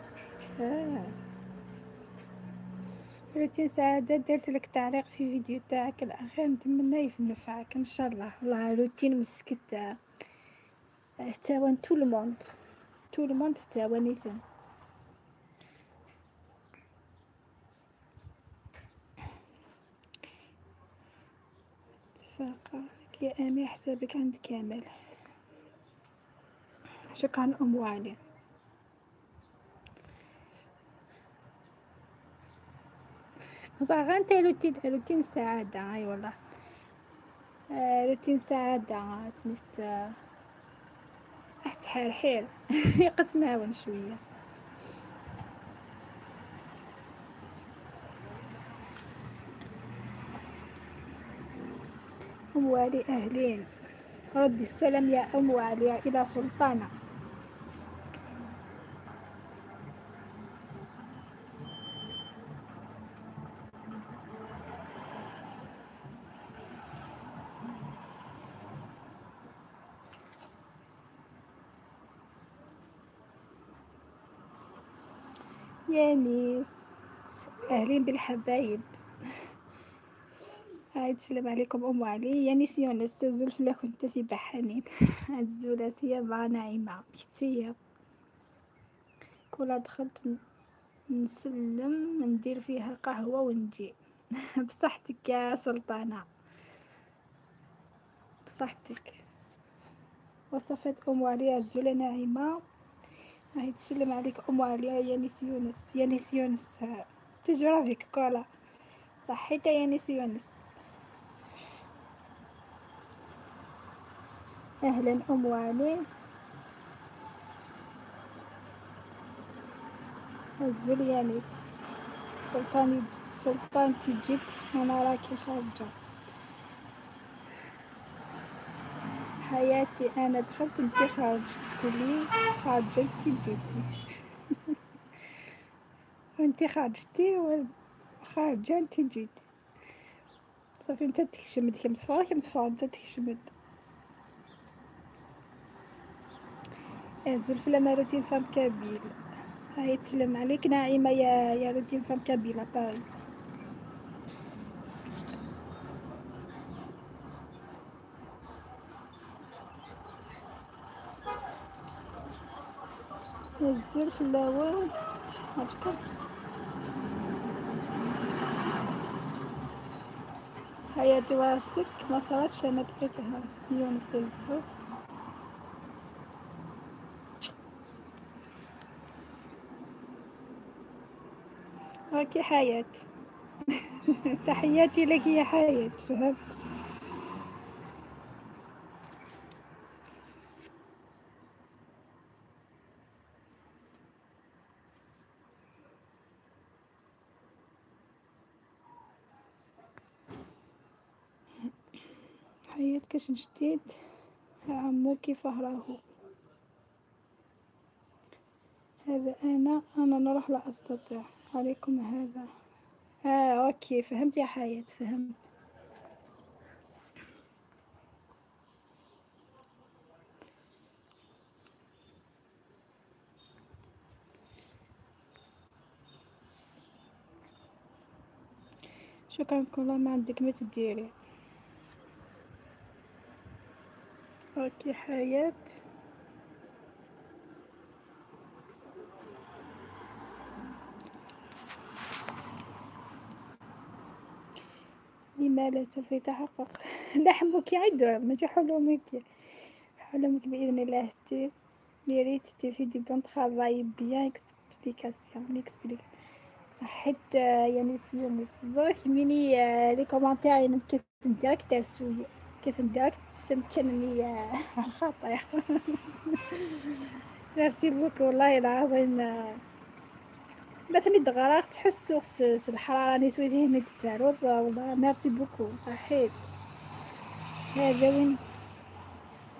روتين سعادة، درت لك تعليق في فيديو تاعك الأخير، نتمنى ينفعك إن شاء الله. والله روتين مسكت تاوان tout le monde، tout le monde تاوانيثن. اتفاق يا أمير، حسابك عند كامل. شكرا أم علي. صح انت روتين، روتين السعادة. اي والله روتين السعادة سميت حال حيل يقتناون شوية. أم علي أهلين، ردي السلام يا أم علي إلى سلطانة. يا نيس أهلين بالحبايب. هاي تسلم عليكم أم علي. يا نيس يونس زلف كنت في بحانين. هاد الزولاسية مع نعيمة كتير. كولا دخلت نسلم ندير فيها قهوة ونجي. بصحتك يا سلطانة، بصحتك. وصفات أم علي الزولة نعيمة. هاي تسلم عليك أم علي. يا نيس يونس، يا نيس يونس تجرى فيك كولا. صحيت يا نيس يونس. أهلا أم علي. الزول يا نيس. سلطاني سلطانتي جيت أنا راكي خارجة. حياتي أنا دخلت انتي خرجت لي، خرجتي جيتي. وانتي خرجتي وخارجة انتي جيتي. صافي انت تكشمد كم تفاضل كم تفاضل انت تكشمد. الزلفلة ما routine femme kabyle. هاي تسلم عليك نعيمة يا routine femme kabyle باري. الزلف الأول هاكا. حياتي وراسك ما صارتش انا بقيتها يونس الزول. راكي حياة. تحياتي لك يا حياة. فهمت. حياة كاش جديد عمو كيف راهو؟ هذا انا نروح لا استطيع عليكم هذا. OK فهمت يا حياة، فهمت. شكرا كل ما عندك ما تديري. OK حياة. لما لا سوف يتحقق؟ لحمك يعد ماشي حلمك، حلمك بإذن الله. tu mérites tu fais du bon travail bien explication l'explique. صحيت يعني سيونس زرك ميني les commentaires يعني كتنديرك ترسوي كتنديرك تسمكنني الخطير. merci beaucoup والله العظيم. مثلا دغراغ تحسو الحرارة ني سويتي هنا تتعرض. والله merci beaucoup صحيت. هذا وين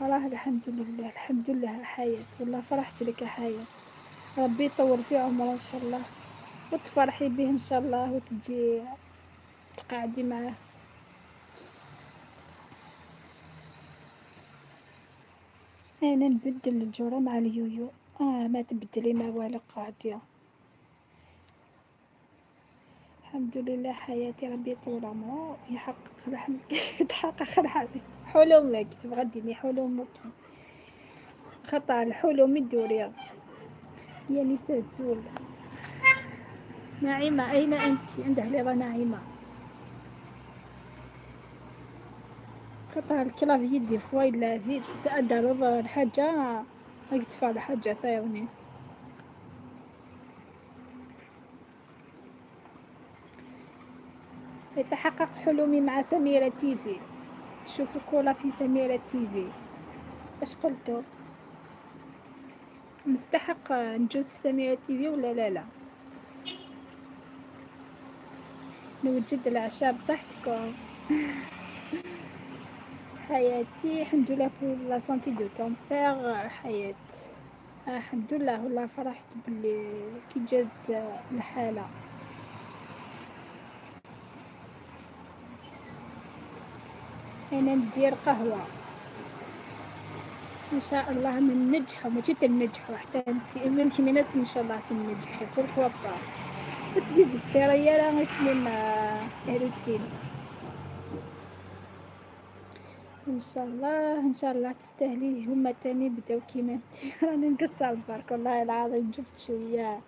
والله الحمد لله، الحمد لله حياة. والله فرحت لك يا حياة، ربي يطول في عمره ان شاء الله. وتفرحي به ان شاء الله وتجي تقعدي معاه. انا نبدل الجوره مع اليويو. ما تبدلي ما والو، قاعدة الحمد لله. حياتي ربي طول عمره يحقق لحمك يتحقق الحلم حلمك، تبغى ديني حلمك خطا الحلم الدوري يا نستزول. نعيمة أين أنت؟ عندها ليرة نعيمة. خطا ال clavier des fois إلا vite تتأدى رضا الحاجة راك تفعل حاجة ثايرني. يتحقق حلمي مع سميرة تيفي. تشوفوا كولا في سميرة تيفي. اش قلتو؟ نستحق نجوز في سميرة تيفي ولا لا؟ لا نوجد العشاء بصحتكم. حياتي الحمد لله pour la santé de ton père. حياة الحمد لله، والله فرحت باللي كي جازت الحالة. انا ندير قهوة ان شاء الله من نجحوا، ماشي تنجحوا حتى انت يمكن ان شاء الله تنجحي pourquoi pas. ما تdésespérer راه اسمي روتين ان شاء الله. ان شاء الله تستاهلي. هما تاني بداو كيما انت. راني نقصر برك والله العظيم، جبت شوية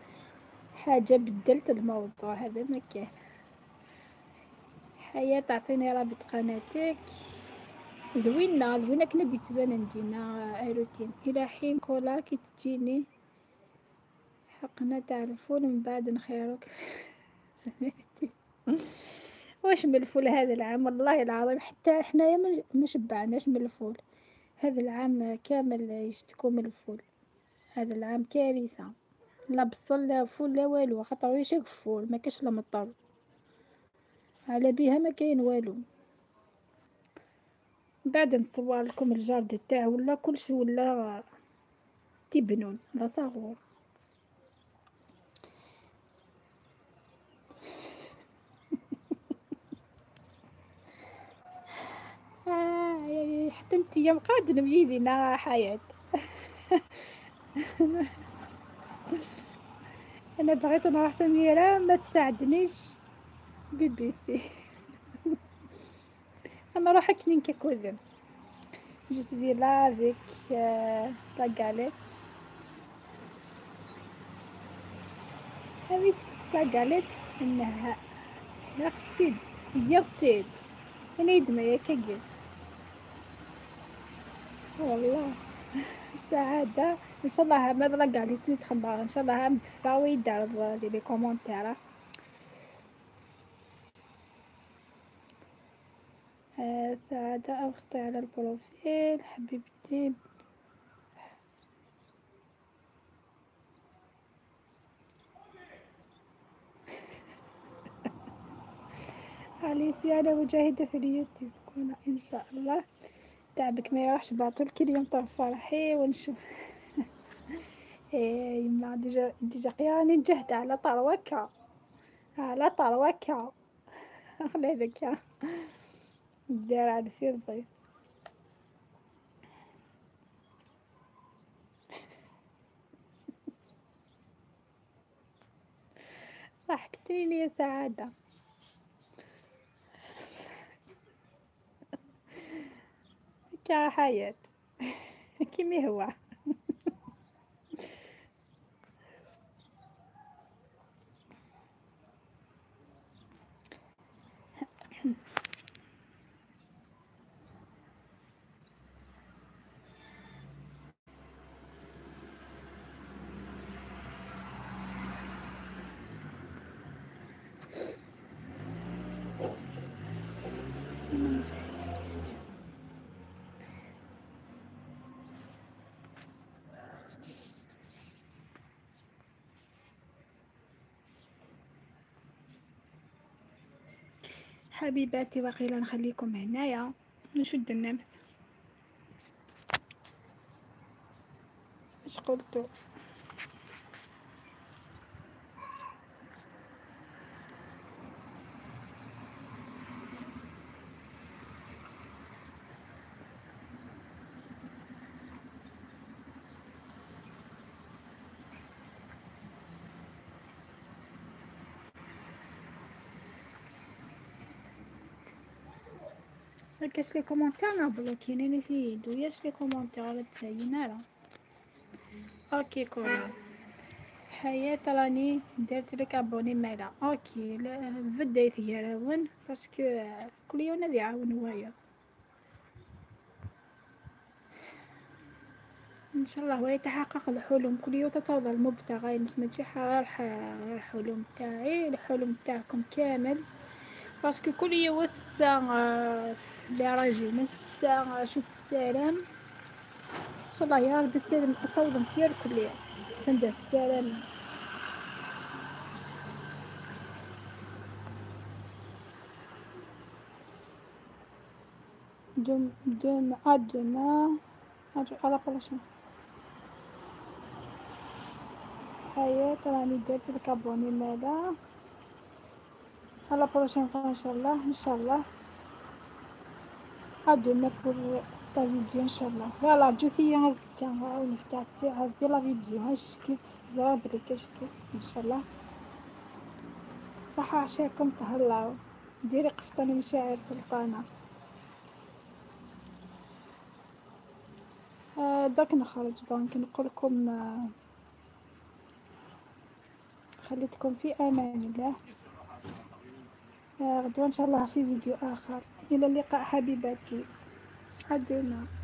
حاجة بدلت الموضوع هذا ما كان. حياة تعطيني رابط قناتك. زوينة زوينة كنا دي تبان عندنا روتين الى حين كولا كي تجيني حقنا تاع الفول من بعد نخيرك. سمعتي واش من الفول هذا العام؟ والله العظيم حتى حنايا ما شبعناش من الفول هذا العام، كامل يشتكوا من الفول هذا العام، كارثة. لا بصل لا فول لا والو، خاطر يشك فول ما كاش لا مطر على بيها ما كاين والو. بعد نصور لكم ال jardin تاعو ولا كلشي ولا تيبنون لا صغور. حتى انتيا مقاد نبيدينا حياة. انا بغيت نروح سميرة ما تساعدنيش بي بي سي. انا راح كنين كوذم. je suis là avec la galette. هذه la galette انها نختيد ديال انا يدمى يا كاكي والله السعادة. ان شاء الله ماذا la galette تخبر ان شاء الله مدفا ويدار les commentaires. سعادة اضغطي على ال profil حبيبتي. عليسي انا مجاهدة في اليوتيوب كنا ان شاء الله تعبك ما يروحش باطل. كل يوم فرحي ونشوف. إيه يما déjà راني نجهد على طروكا على طروكا خلي هذاك داير عاد في الضيف. ضحكتيني يا سعادة. كحياة كيما هو. حبيباتي وقيلا نخليكم هنايا نشد النمث. اش قلتو؟ كاش les commentaires نبلوكيني في يدو ياش les commentaires تساينا راه. OK كولا حياة راني درت لك abonner مالا. OK فديت يراون parce que كل يوم نادي يعاون وايض ان شاء الله ويتحقق الحلم كل يوم تتوضع المبتغى. ماشي غير الحلم تاعي، الحلم تاعكم كامل، parce que كل يوم الساعة اللي راجي نص الساعة شوف السلام. ان شاء الله يا ربي توضم مثير كل يوم سند السلام. demain demain à demain à la prochaine. حياة راني درت لك abonner مالا à la prochaine fois ان شاء الله. ان شاء الله à demain pour ta vidéo ان شاء الله. voilà جوتي غزكا ونفتح عاد la vidéo هاش كيت زرا بلي كاش كيت ان شاء الله. صحة عشاكم تهلاو. ديري قفطان مشاعر سلطانة. داك نخرج donc نقول لكم خليتكم في امان الله. غدوه ان شاء الله في فيديو اخر. الى اللقاء حبيباتي. à demain.